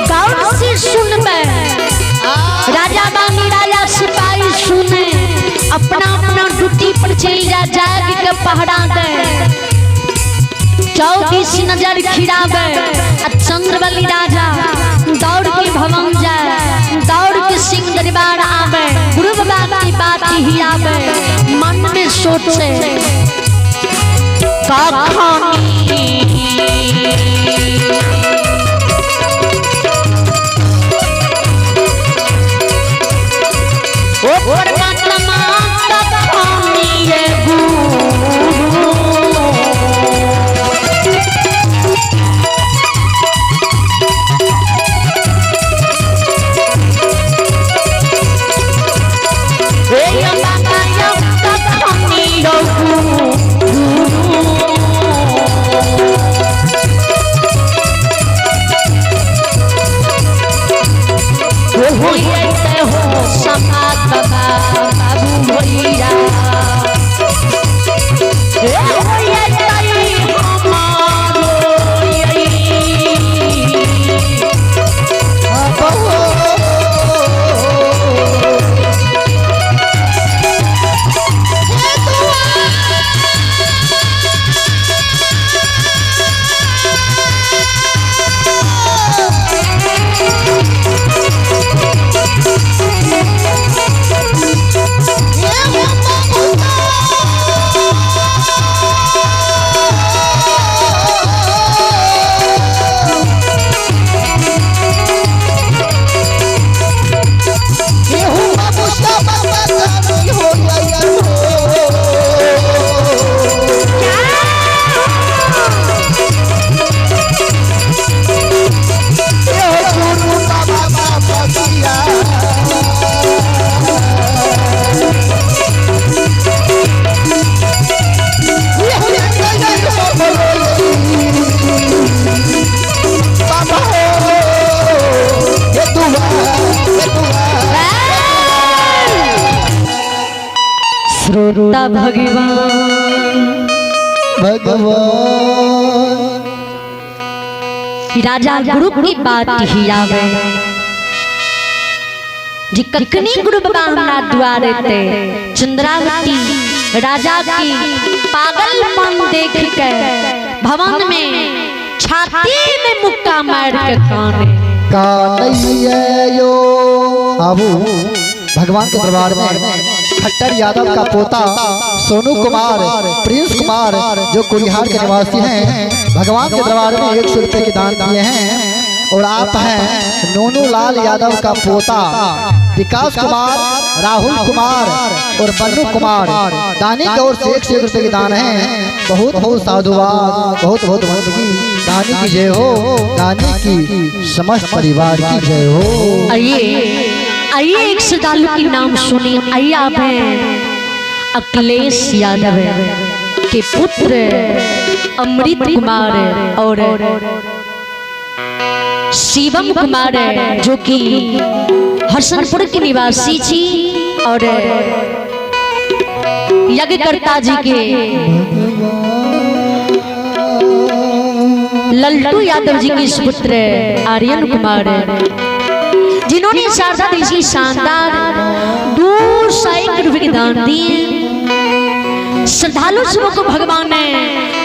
गौर से सुनबे, राजा बानी राजा सिपाही सुने, अपना अपना ड्यूटी पर चल जा, जाग के पहरा दे, 24 नजर खिरावे। आ चंद्रबली राजा दौड़ के भवन जाए, दौड़ के सिंह दरबार आवे, गुरु बाबा की बात ही आवे, मन में सोचे कहानी ओ परमात्मा कहानी ये गुरु। हे बाबा कहानी यो गुरु। पोता भगवान। भगवान राजा गुरु की बात ही आवे जी कखनी गुरु बाबा हमरा द्वार ते चंद्रावती राजा की पागल मन देख के भवन में छाती में मुक्का मार के काने कानैयो। आबू भगवान के दरबार में खट्टर यादव का पोता सोनू कुमार, प्रिंस कुमार जो कुरिहार के निवासी हैं, भगवान के दरबार में 100 रुपये के दान दिए हैं। और आप हैं नोनू लाल यादव का पोता विकास कुमार, राहुल कुमार और मन्नू कुमार, दानी की ओर से 101 रुपये के दान हैं। बहुत बहुत साधुवाद, बहुत बहुत बंदगी। दानी की जय हो, दानी की समस्त परिवार की जय हो। आइए आइए एक श्रद्धालु की नाम सुनिए। आइए आप हैं अखिलेश यादव के पुत्र अमृत कुमार और शिवम कुमार जो कि हसनपुर के निवासी छी और यज्ञकर्ता जी के लल्टू यादव जी के सुपुत्र आर्यन कुमार, जिन्होंने शारदा देवी शानदार 200 रुपये के दान दिए। श्रद्धालु सबको को भगवान ने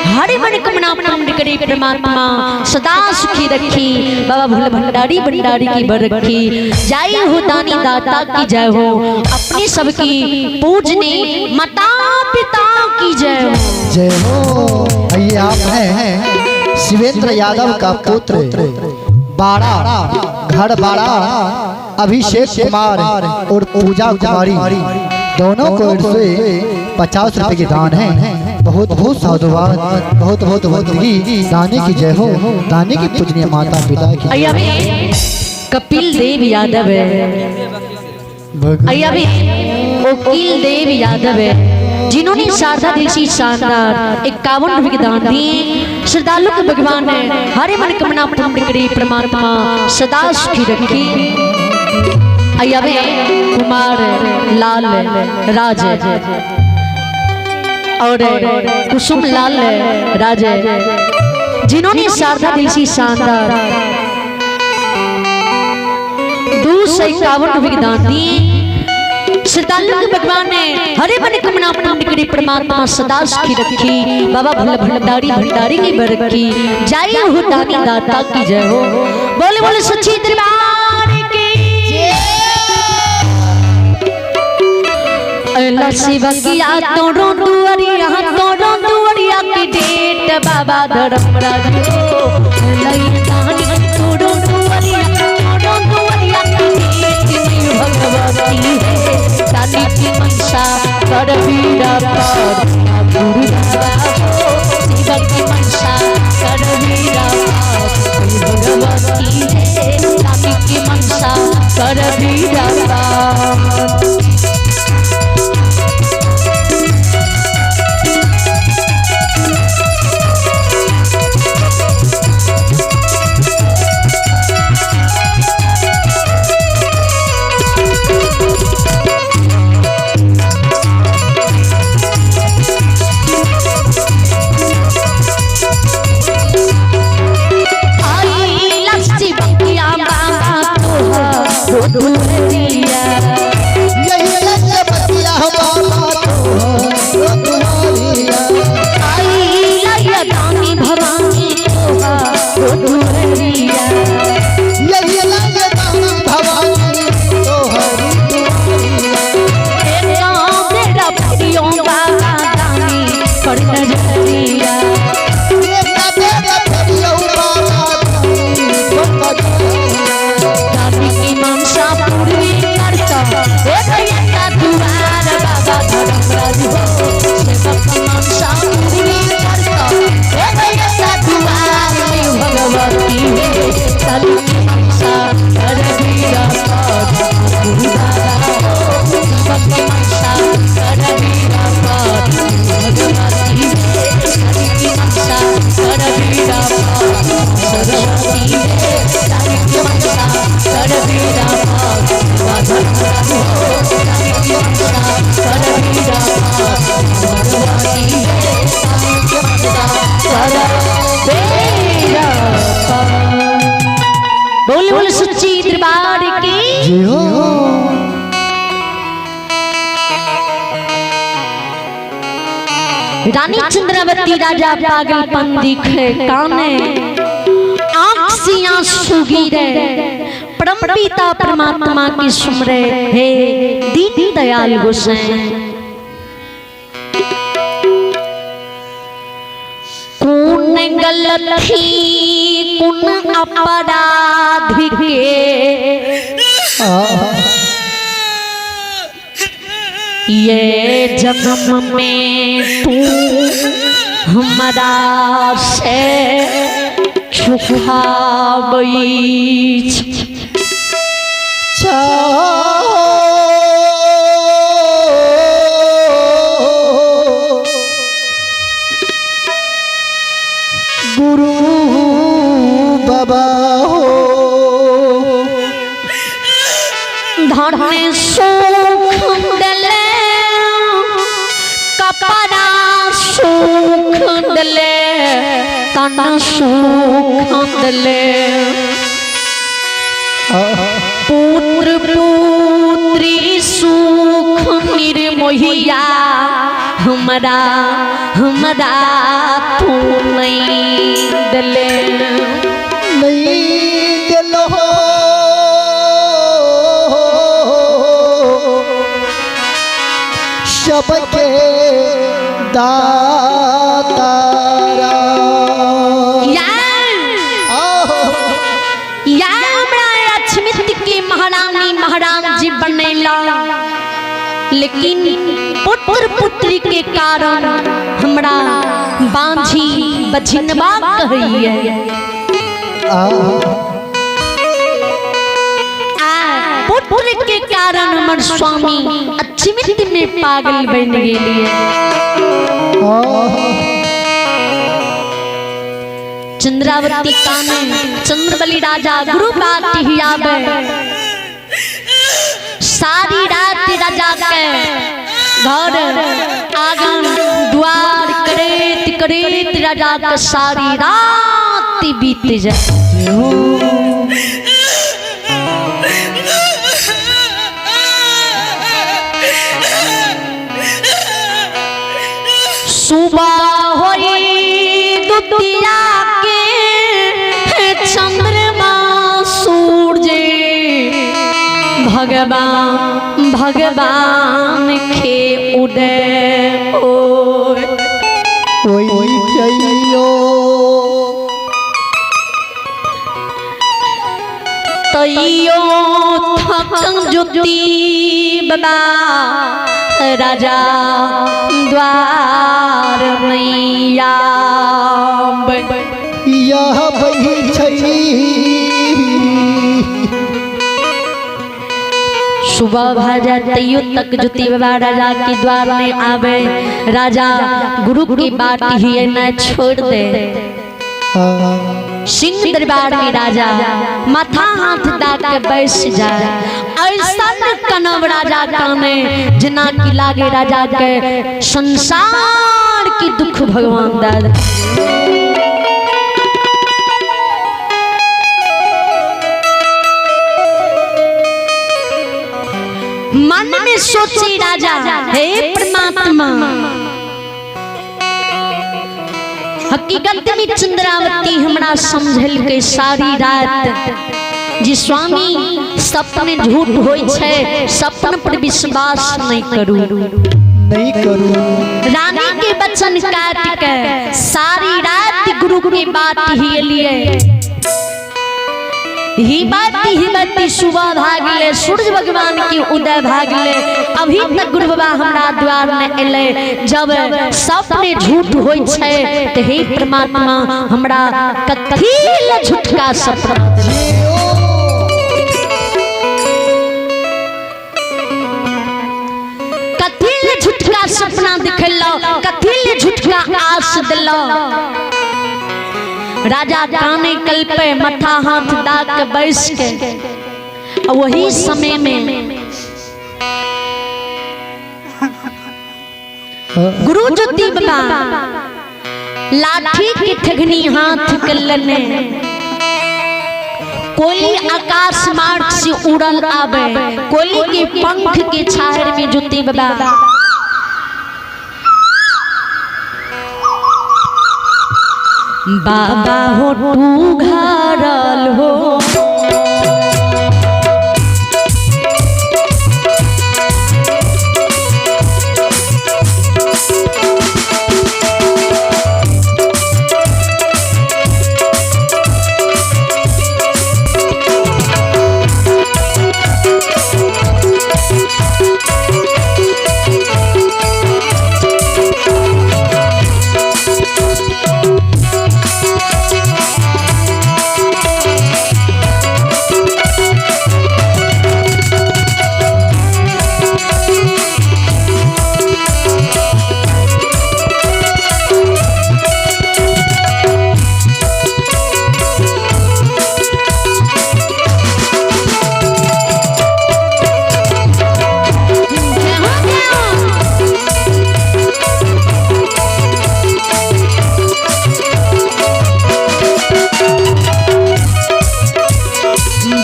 हरे मन कमना पूर्ण करे परमात्मा सदा सुखी रखी। बाबा भोले भंडारी भंडारी की बर रखी। जय हो दानी दाता की जय हो, अपने सबकी पूजने माता पिता की जय हो। जय हो। आइए आप हैं शिवेंद्र यादव का पुत्र बाड़ा घर बाड़ा अभिषेक कुमार और पूजा कुमारी, दोनों को ओर से 50 रुपए के दान है। बहुत बहुत साधुवाद, बहुत बहुत बंदगी। दानी की जय हो, दानी की पूजनीय माता पिता की। आइए अभी कपिल देव यादव है, आइए अभी वकील देव यादव है, जिन्होंने शारदा देवी शानदार 51 रुपए के दान दिए। श्रद्धालु के भगवान है हरे मन कमना पूर्ण करे परमात्मा सदा सुखी रखी। आइए कुमार लाल राज और कुसुम लाल राज, जिन्होंने शारदा देवी शानदार 251 रुपए के दान दिए। श्रद्धालु के भगवान ने हरे मन कमना पूर्ण करे परमात्मा सदा सुखी रखी। बाबा भोले भंडारी भंडारी की बरकी। जय हो दानी दाता की जय हो। बोले बोले सच्ची दरबार की अल्लाह शिव किया तोरो दुआरिया, तोरो दुआरिया की डेट बाबा धर्मराज लई दानी तोरो दुआरिया, तोरो दुआरिया की डेट भगवती है। दानी की मनसा कर बीरा पार गुरु बाबा हो, शिव की मनसा कर बीरा पार भगवती है। दानी की मनसा कर बीरा पार। जियो। रानी चंद्रावती राजा पागलपन दिखे काने, आंख से आंसू गिरे, परम पिता परमात्मा की सुमरे, हे दीन दयाल गोसाई। कौन गलती कौन अपराध के ये जन्म में तू हमारा से छुपाबई। गुरु बाबा हो धन सुख दले, कपड़ा सुख दले, तन सुख दले, पुत्र पुत्री सुख निर्मोहिया, हमरा हमरा तू नहीं दले। नहीं दिलो सबके दातारा। या हमरा अछमित के महारानी महाराज जी बनेला, लेकिन पुत्र पुत्री के कारण हमरा बांझी बझिनबा कहैया। पुत्र के कारण हमर स्वामी अछमित में पागल बन गेलिए। चंद्रावती काने चंद्रबली राजा गुरु बात ही आवे, सारी रात राजा के घर आंगन द्वार करैत करैत राजा के सारी रात बीत जाए। सुबह होई दुतिया के चंद्रमा सूरज भगवान भगवान के उदय ओ ओई तैयो थक ज्योति बाबा राजा द्वार नैया। यह बही छै। सुबह भ जाए तैयो तक ज्योति बाबा राजा के द्वार नहीं आवे, राजा गुरु की बात ही न छोड़ दे। सिंह दरबार में राजा माथा हाथ दा के बैस जाए, ऐसा कनव राजा काने जना की लागे राजा के संसार की दुख भगवान दादा। मन में सोचे राजा, हे परमात्मा, हकीकत में चंद्रावती हमरा समझल के सारी रात जी स्वामी सपने झूठ होई छै, सपन पर विश्वास नहीं करू नहीं करू। रानी के वचन काट के सारी रात गुरु के बात ही लिए, हिबाती हिबाती सुबह भागले, सूरज भगवान की उदय भागले, अभी तक गुरु बाबा हमरा द्वार में एले। जब सपने झूठ होई छै ते हे परमात्मा हमरा कथी ले झूठका सपना देले। कथी ले झूठका सपना दिखेलो, कथी ले झूठका आस दिलो। राजा काने कल्पे माथा हाथ दा के बैस के, वही समय में गुरु ज्योति बाबा लाठी के ठगनी हाथ के लेने कोयली आकाश मार्ग से उड़ल आवे, कोयली के पंख के छाहर में ज्योति बाबा बाबा हो तू घरल हो।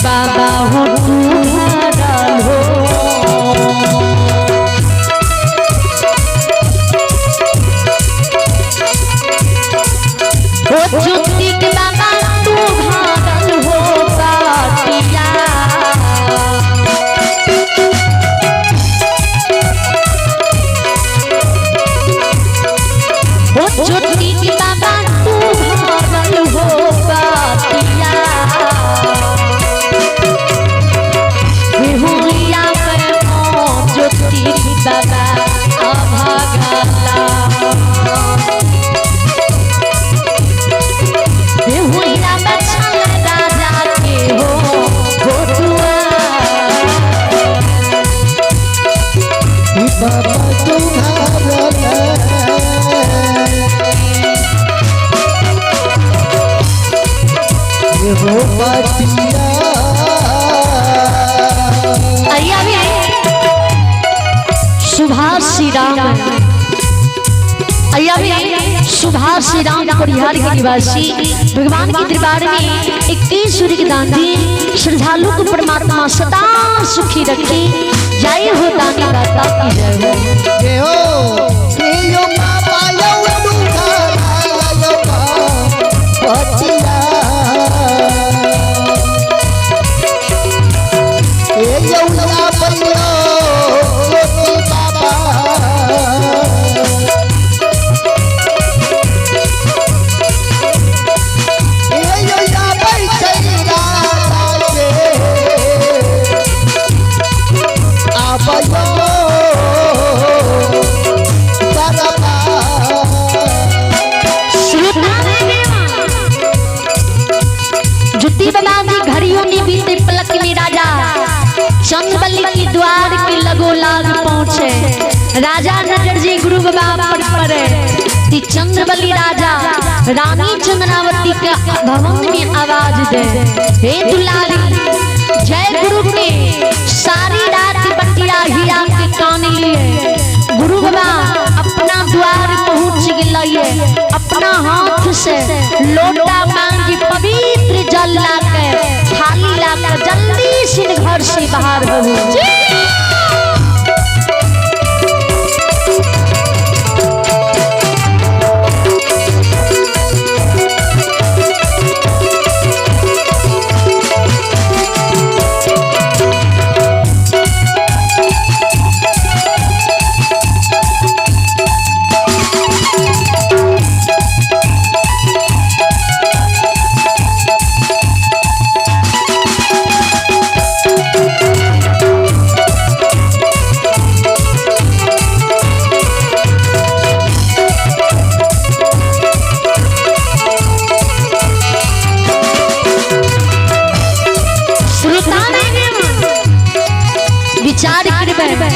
बाबा हो तू घरल हो। ओ ज्योति के बाबा तू घरल हो बाटिया। ओ ज्योति के बाबा तू घरल हो बाटिया। हुइया पर ज्योति बाबा अभागला। हुइया बचल राजा के हो दुआ। बाबा तुम्हारा हो बटिया। आइए अभी सुभाष श्री राम, आइए अभी सुभाष श्री राम परिहार के निवासी भगवान के दरबार में 21 सूर्य के दान दी। श्रद्धालु को परमात्मा सदा सुखी रखे। जय हो दानी दाता की जय हो। जय हो यो बाबा यो दुखारा यो बटिया। ए यौया बलियो ज्योति बाबा। ए यौया बैठे राजा के आबयो दरबार। जुती बाबा जी घड़ियों ने बीते पलक में राजा चंदबली की द्वार के लगो लाग पहुँचे। राजा नजर जी गुरु बाबा पर पड़े ती चंद्रबली राजा रानी चंद्रावती के भवन में आवाज दे, हे दुलारी जय गुरु के सारी रात बटिया हिया के कान लिए। गुरु बाबा अपना द्वार पहुँच गए, अपना हाथ से लोटा मांगी पवित्र जल लाके थाली लाके जल्दी से घर से बाहर हो। विचार करबै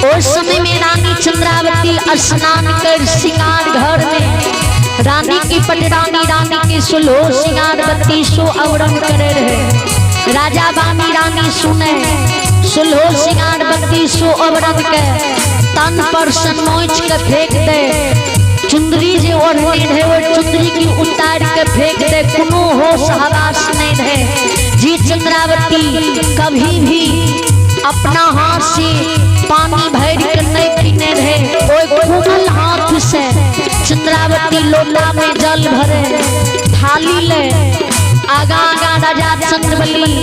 उस समय में रानी चंद्रावती स्नान कर श्रृंगार घर में रानी की पटरानी रानी के सुलो श्रृंगार बत्ती सो अवरंग करे रहे। राजा बानी रानी सुने सुलो श्रृंगार बत्ती सो अवरंग के तन पर सनमोच के फेंक दे। चुंदरी जे ओढ़ने रहे वो चुंदरी की उतार के फेंक दे, कोनो होश हवास नहीं रहे। जी चंद्रावती कभी भी अपना हाथ से पानी भर के नहीं पीने रहे, ओइ कोमल हाथ से चंद्रावती लोटा में जल भरे थाली ले आगा आगा राजा चंद्रबली,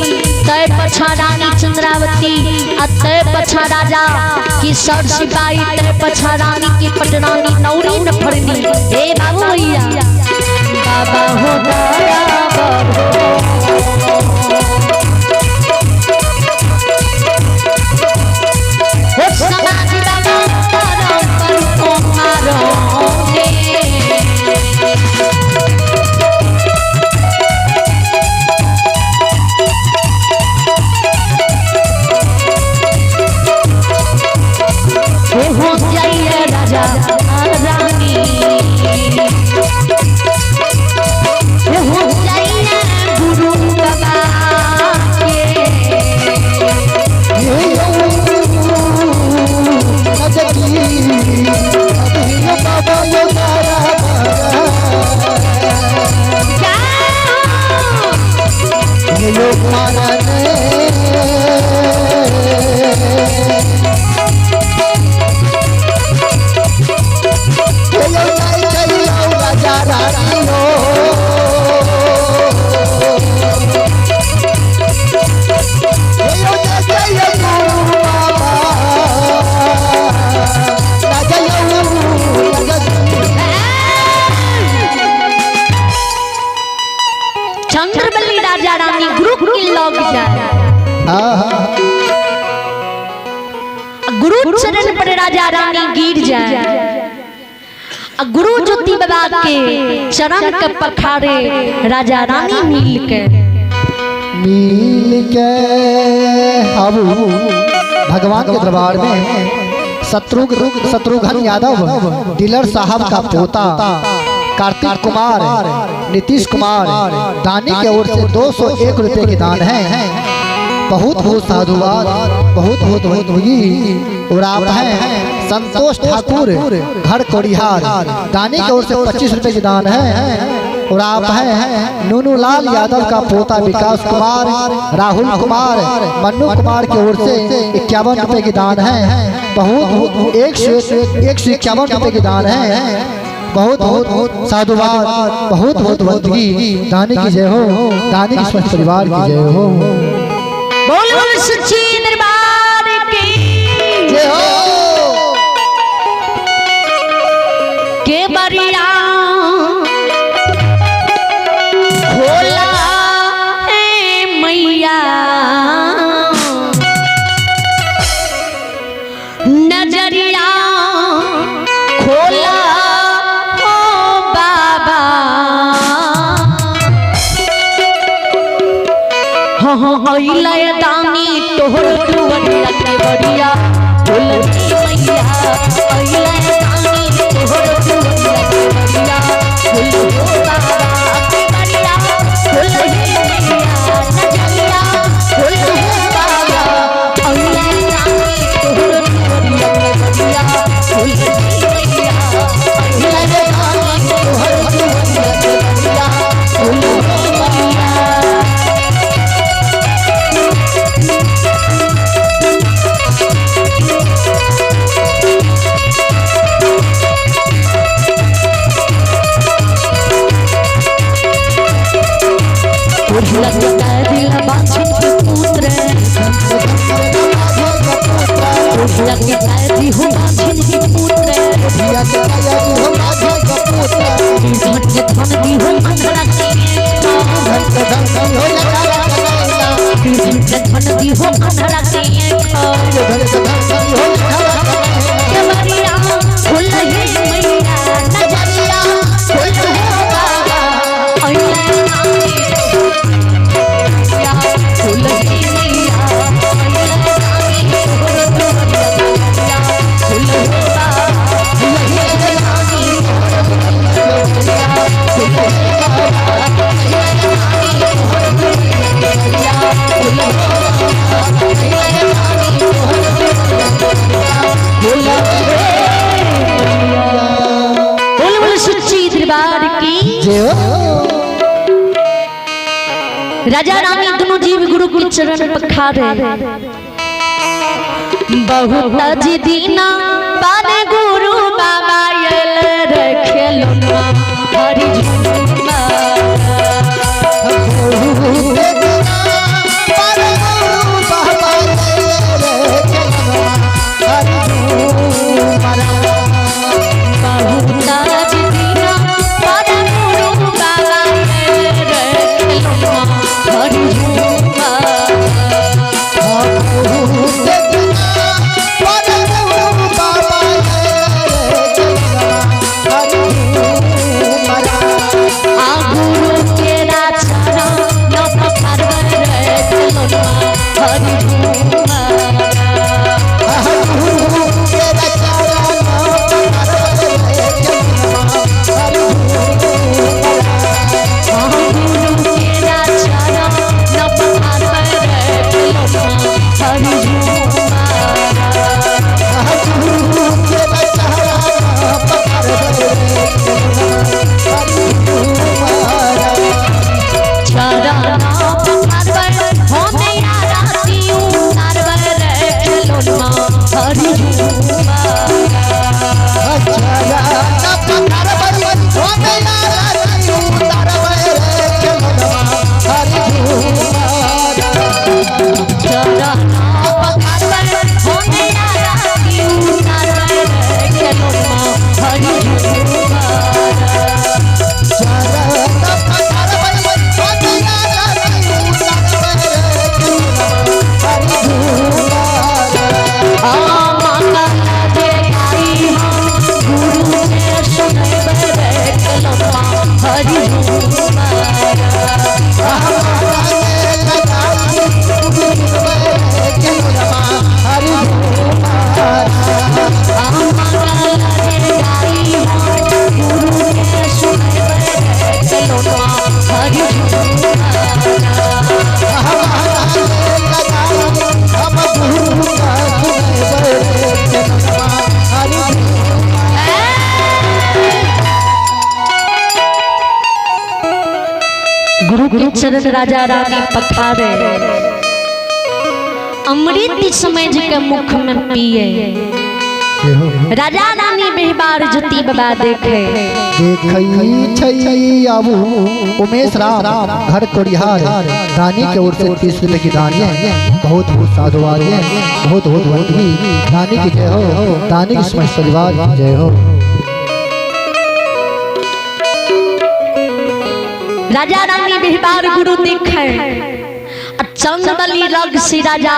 तय पछा रानी चंद्रावती आ तय पछा राजा की सर सिपाही, तय पछा रानी की पटरानी नौरी न फरनी। हे बाबू भैया बाबा हो दया बाबू हो समाज बाबा तारो पर को मारो ने। हो जाइए राजा रानी, हो जाइए गुरु बाबा के। चंद्रबली राजा रानी गुरु के लग जाए, गुरु चरण पर राजा रानी गिर जाए, गुरु ज्योति बाबा के चरण के पखारे राजा रानी मिल के मिल के। अब भगवान के दरबार में शत्रुघ्न यादव डीलर साहब का पोता कार्तिक कुमार नीतीश कुमार दानी के ओर से 201 रुपये के दान है। बहुत बहुत साधुवाद, बहुत बहुत बंदगी। और आप हैं संतोष ठाकुर घर कोड़िहार दानी की ओर से 25 रुपये के दान है। और आप हैं नूनू लाल यादव का पोता विकास कुमार राहुल कुमार मन्नू कुमार की ओर से 51 रुपये के दान है। बहुत 151 रुपये के दान है। बहुत बहुत साधुवाद, बहुत बहुत बंदगी। दानी की जय हो, दानी के स्वस्थ परिवार की जय हो। बोल बोल सच्ची दरबार की जय हो। के बरिया खोला है मैया नजरिया खोला ओ बाबा। हाँ हाँ दानी तोहर दुवरिया के बरिया खोलती मैया, दानी तोहर दुवरिया के बरिया खोल हो बाबा के बरिया खोल हे मैया नजरिया खोल हो बाबा। दानी तोहर दुवरिया के बरिया खोलती मैया, दानी तोहर दुवरिया के बरिया खोल हो मैया। राजा रानी दोनों जीव गुरु के चरण पखारे। बहुत दीना पाने गुरु बाबा आयल रे खेलना हरि झूमा। बहुत दीना पाने गुरु बाबा आयल रे खेलना हरि झूमा। आ गुरु के चरण न पखारबै रे खेलना हरि झूमा। गुरु के चरण न पखारबै रे खेलना हरि झूमा। चरण पखारबै होमे आरती उतारबै रे खेलना हरि झूमा। चरण पखारबै होमे आरती उतारबै रे खेलना हरि झूमा। माता देखाई हम गुरु के सुनबै रे खेलना हरि झूमा। माता देखाई हम गुरु के सुनबै रे खेलना हरि झूमा। गुरु के चरण राजा रानी पखारे, अमृत समझ के मुख में पिए। राजा रानी बेहबार ज्योति बाबा देखे। देखई छै आबू उमेश राम घर कोड़िहार दानी के ओर से 30 रुपए की दानी है। बहुत बहुत साधुवाद है, बहुत बहुत बंदगी। दानी की जय हो, दानी की समस्त परिवार की जय हो। राजा रानी बेहबार गुरु देखे। चंद्रबली लग सी राजा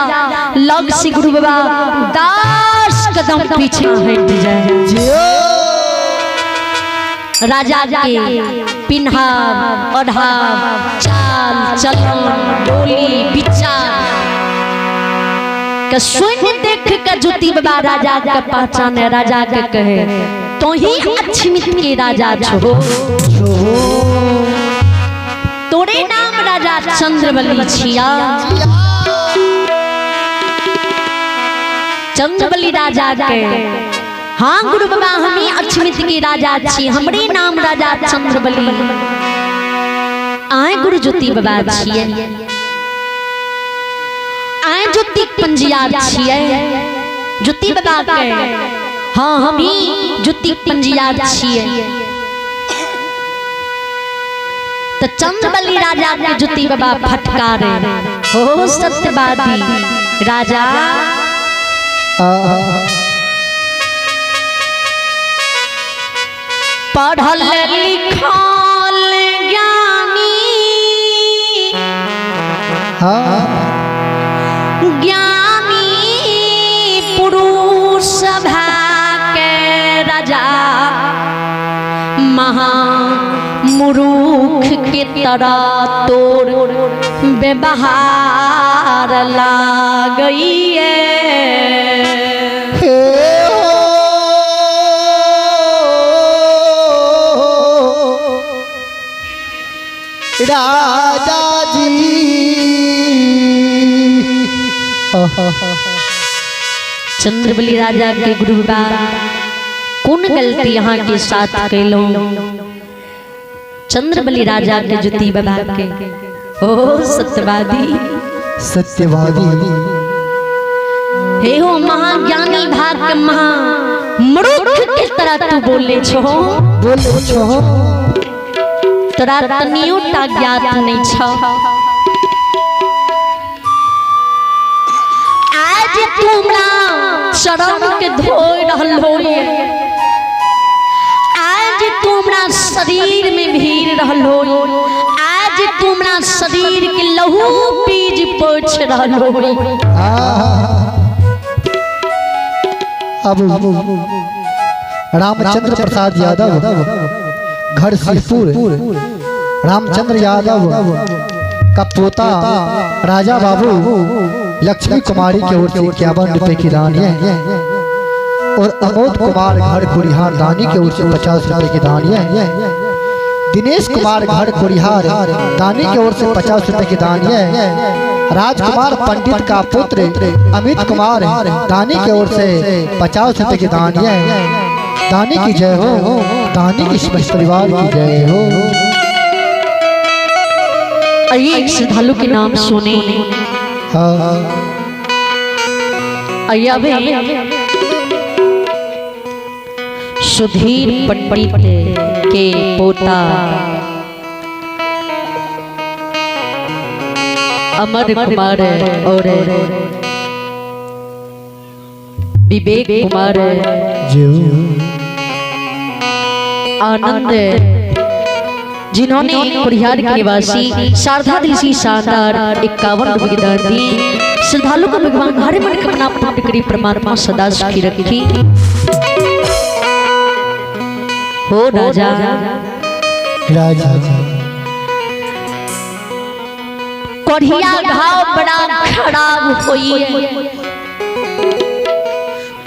लग सी गुरु बाबा 10 कदम पीछे हट जाए। राजा के पिन्हाव ओढ़ाव चाल चलन बोली विचार के सुन देख के ज्योति बाबा राजा के पहचाने। राजा के कहे तो ही अक्षमित के राजा छो, तोरे नाम राजा चंद्रबली छिया। चंद्रबली राजा के हाँ गुरु बाबा हमी अक्षमित के राजा छी, हमरे नाम राजा चंद्रबली। आए गुरु ज्योति बाबा छिए, आए ज्योति पंजिया छिए ज्योति बाबा के। हाँ हमी ज्योति पंजिया छिए। तो चंद्रबली राजा के ज्योति बाबा फटकारे, हो सत्यवादी राजा पढ़ल लिखल ज्ञानी ज्ञानी पुरुष के राजा महा मूर्ख के तरह तोर व्यवहार लागइए। राजा जी चंद्रबली राजा के गुरु बाबा कौन गलती यहाँ के साथ कैलहुँ? चंद्रबली राजा के जुती बाबा के। ओ सत्यवादी, सत्यवादी हे हो महाज्ञानी भाग के महा मूर्ख के तरह तू बोले छो, बोले छो। तोरा तनियो टा ज्ञात नहीं छ। आज तू हमरा चरण के धोय रहल हो, आज तू हमरा शरीर में भीड़ रहल हो, आज तू हमरा शरीर के लहू पीज पोछ रहल हो। अब रामचंद्र प्रसाद यादव घर सिहपुर, रामचंद्र यादव का पोता राजा बाबू लक्ष्मी कुमारी की ओर से 51 रुपए की दान है और अमोद कुमार घर कुरिहार दानी की ओर से 50 रुपए की दान है। दिनेश कुमार घर कुरिहार दानी की ओर से 50 रुपए की दान है। राजकुमार पंडित का पुत्र अमित कुमार दानी की ओर से 50 रुपए की दान है। दानी की जय हो, दानी की समस्त परिवार की जय हो। आइए एक श्रद्धालु के नाम सुने। हाँ। सुधीर पंडित के पोता अमर कुमार और विवेक कुमार आनंद, जिन्होंने कुरिहार के निवासी शारदा दिल शानदार 51 रुपये की दान दी। श्रद्धालु को भगवान हर मन कामना पूर्ण करी, परमात्मा सदा सुखी रखी। हो राजा राजा कोढ़िया घाव बड़ा खराब होई,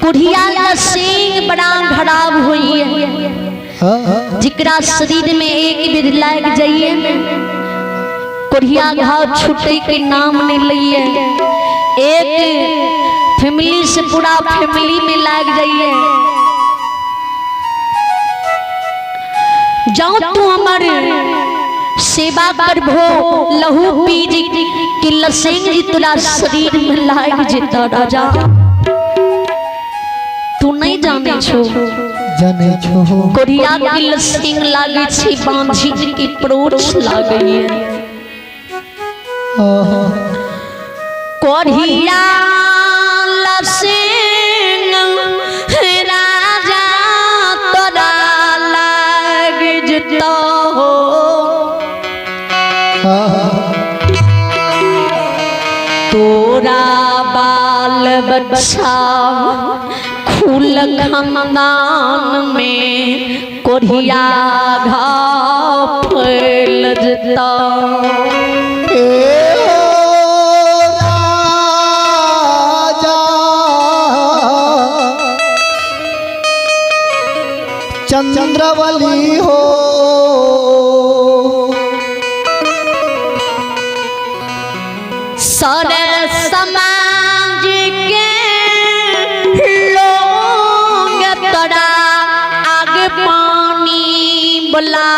कोढ़िया लसींग बड़ा खराब होई, जिकरा शरीर में एक बेर लाग जाइए कोढ़िया घाव छूटे के नाम नहीं लइए। एक फैमिली से पूरा फैमिली में लाग जाइए। जाओ तू हमार सेवा करभो लहू पी जी कि लसेंग जी तुला शरीर में लाग जेता। राजा तू नहीं जाने छो, जाने छो कोरिया के लसिंग लागे छी, बांझिन की प्रोच लागे है। कोरिया लसिंग राजा तोरा लाग जतो हो, तोरा बाल बच्चा खुल खानदान में कोढ़िया घाव फैल जता। राजा चंद्रवली हो, सर समाज के लोग तोरा आगे पानी बोला,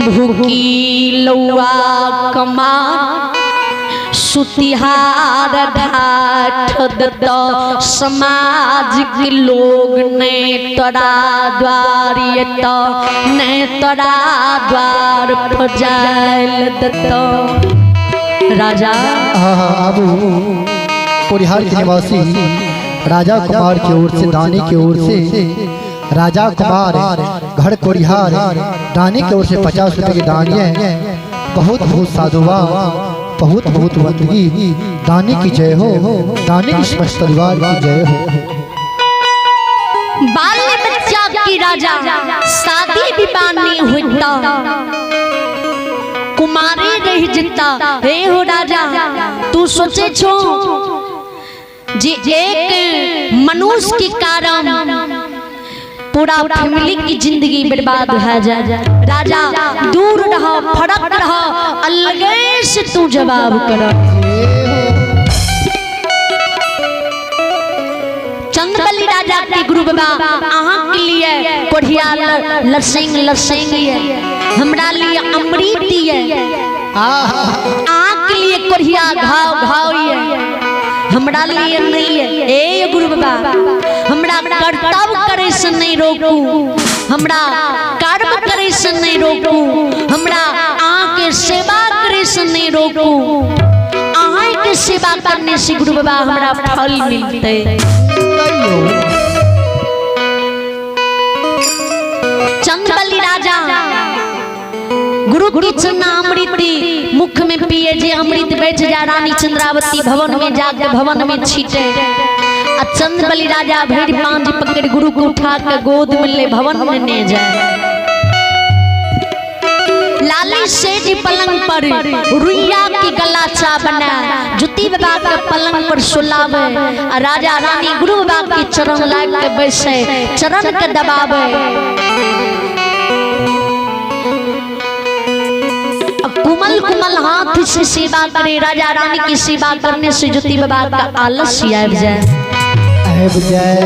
भूखी लौआ कमार सुतिहार ढाठ दत, समाज के लोग ने तोरा द्वार एत, ने तोरा द्वार पर जायल दत। राजा आबू कुरिहार के निवासी राजा कुमार की ओर से दानी की ओर से राजा कुमार घर कोरिहार दानी की ओर से 50 रुपए की दान है। बहुत बहुत साधुवाद, बहुत बहुत बंदगी। दानी की जय हो, दानी की समस्त परिवार की जय हो। बाल बच्चा की राजा शादी विवाह नहीं होता, कुमारी रह जिता। हे हो राजा तू सोचे छो जे एक मनुष्य के कारण पूरा फैमिली की जिंदगी बर्बाद हो जाए। राजा दूर रहो, फरक रहो, अलगे से तू जवाब कर। चंद्रबली राजा के गुरु बाबा अहाँ के लिए कोढ़िया लसेंग लसेंग ये, हमरा लिए अमृत ये। आहा। आँख लिए कोढ़िया घाव घाव ये, हमरा लिए नहीं है। ए गुरु बाबा, हमरा कर्तव्य करे से नहीं रोकू, हमरा कर्म करे से नहीं रोकू, हमरा अहाँ के सेवा करे से नहीं रोकू। अहाँ के सेवा करने से गुरु बाबा हमरा फल मिलते। चंदबली राजा गुरु की चरणामृत मुख में पिए, जे अमृत बैठ जा रानी चंद्रावती भवन में जाके भवन में छीटे। आ चंद्रबली राजा भरि पांज पकड़ गुरु को उठा के गोद में ले भवन में ने जाए। लाली सेठ पलंग पर रुइया की गलाचा बना जुती बाबा के पलंग पर सुलावे, आ राजा रानी गुरु बाबा के चरण लाग के बैसे, चरण के दबावे। कुमल कुमल हाथ से सेवा करे। राजा रानी की सेवा करने से ज्योति बाबा का आलस्य आबि जाए, आबि जाए,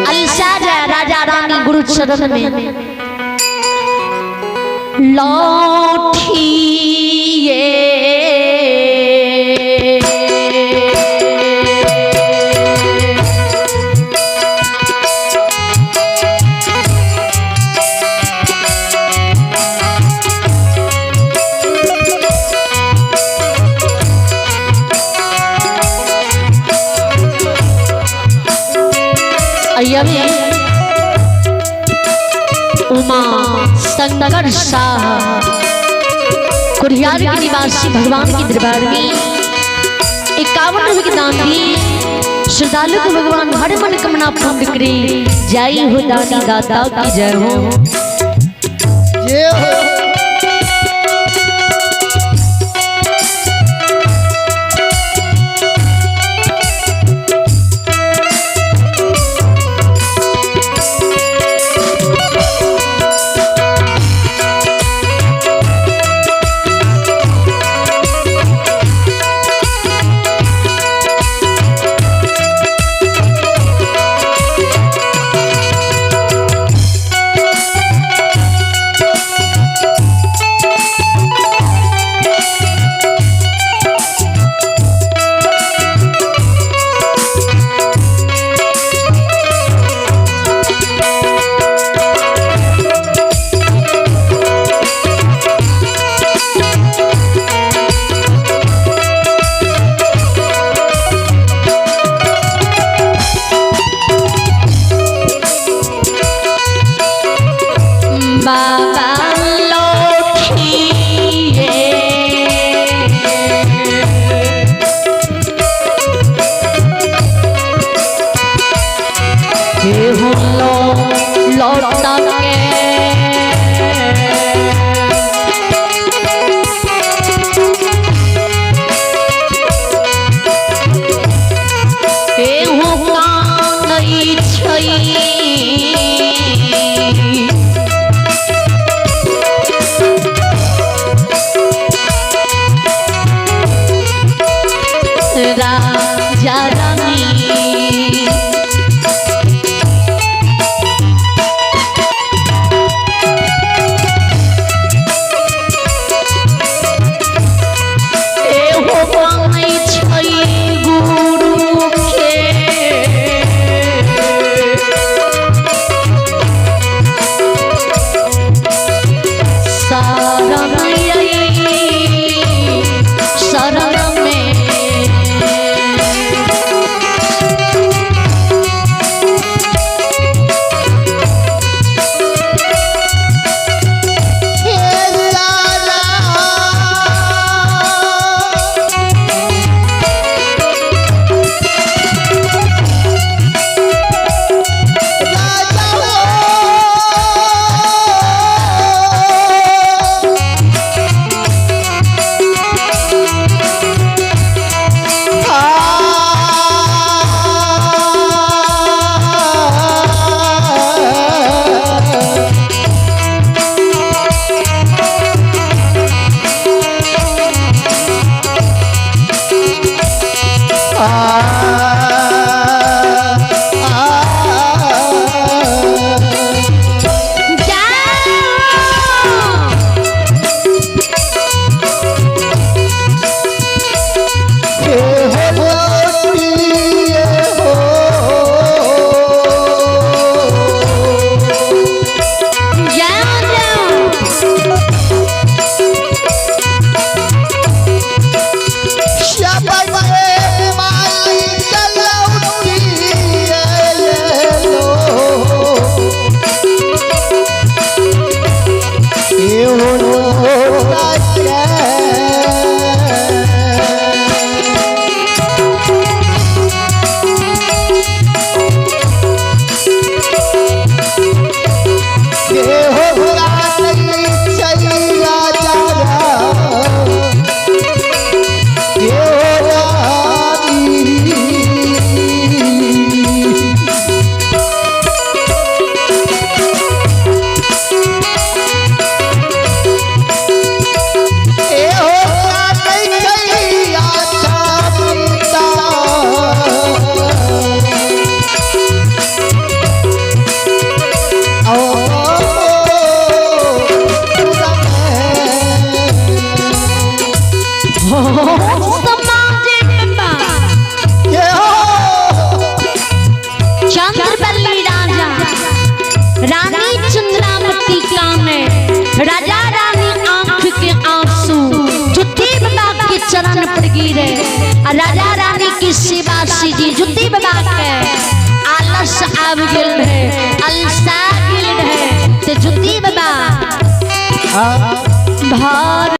अलसा जाए। राजा रानी गुरु चरण में लौठिए उमा शंकर शाह कुरियार के निवासी भगवान के दरबार में 51 रुपये के दान दिए। श्रद्धालु को भगवान हर मन कामना पूर्ण करे। जय हो दानी दाता की जय हो। जय हो। बाबा लौठिए केहू लौटा के केहू कानै छै। राजा रानी रानी चंद्रावती काने, राजा रानी आंख के आंसू जुती बाबा के चरण पर गिरे। आ राजा रानी की सेवा सीजी जुती बाबा के आलस आब गेल रहे, अलसा गेल रहे, ते जुती बाबा भार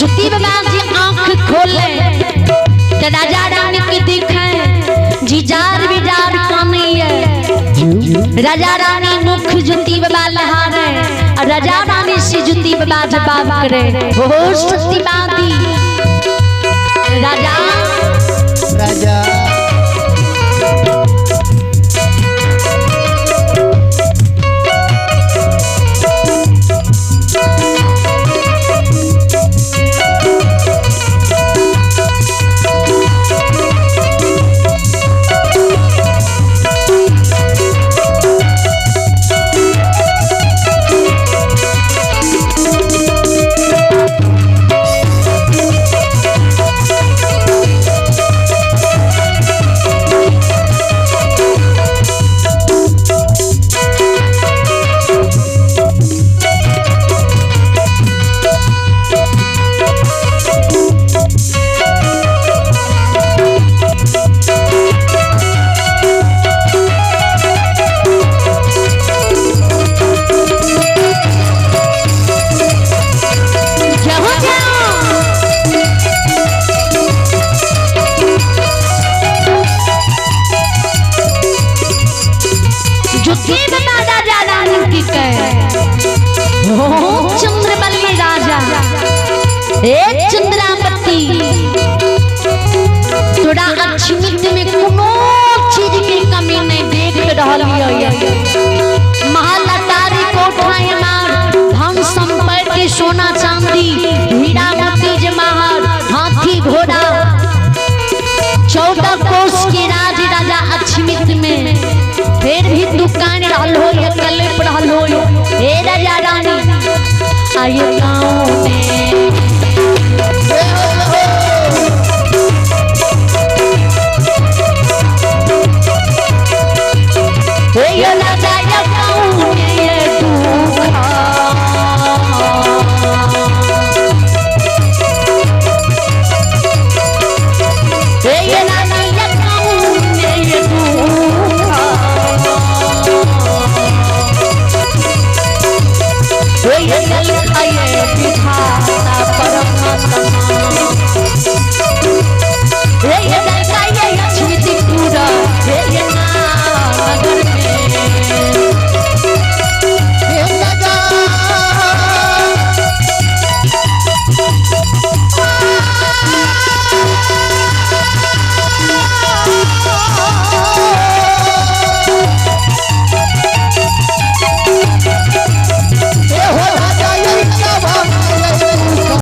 जुती बाबा जी आंख खोले तो राजा रानी के देखे जिजार बिजार कमी है। राजा रानी मुख जुती बाबा लहारे और राजा रानी से जुती बाबा जवाब करे। हो सत्यवादी राजा राजा चंद्रबली राजा ए चंद्रावती तोरा अक्षमित में कोनो चीज के कमी नहीं देख रहल ये। महल अटारी कोठा इमार धन संपत्ति सोना चांदी हीरा मोती जमाहर हाथी घोड़ा 14 कोस के राज राजा अक्षमित में फिर भी दुकान रहल हो या कलेप रहल हो। हे राजा रानी आइए गाँव में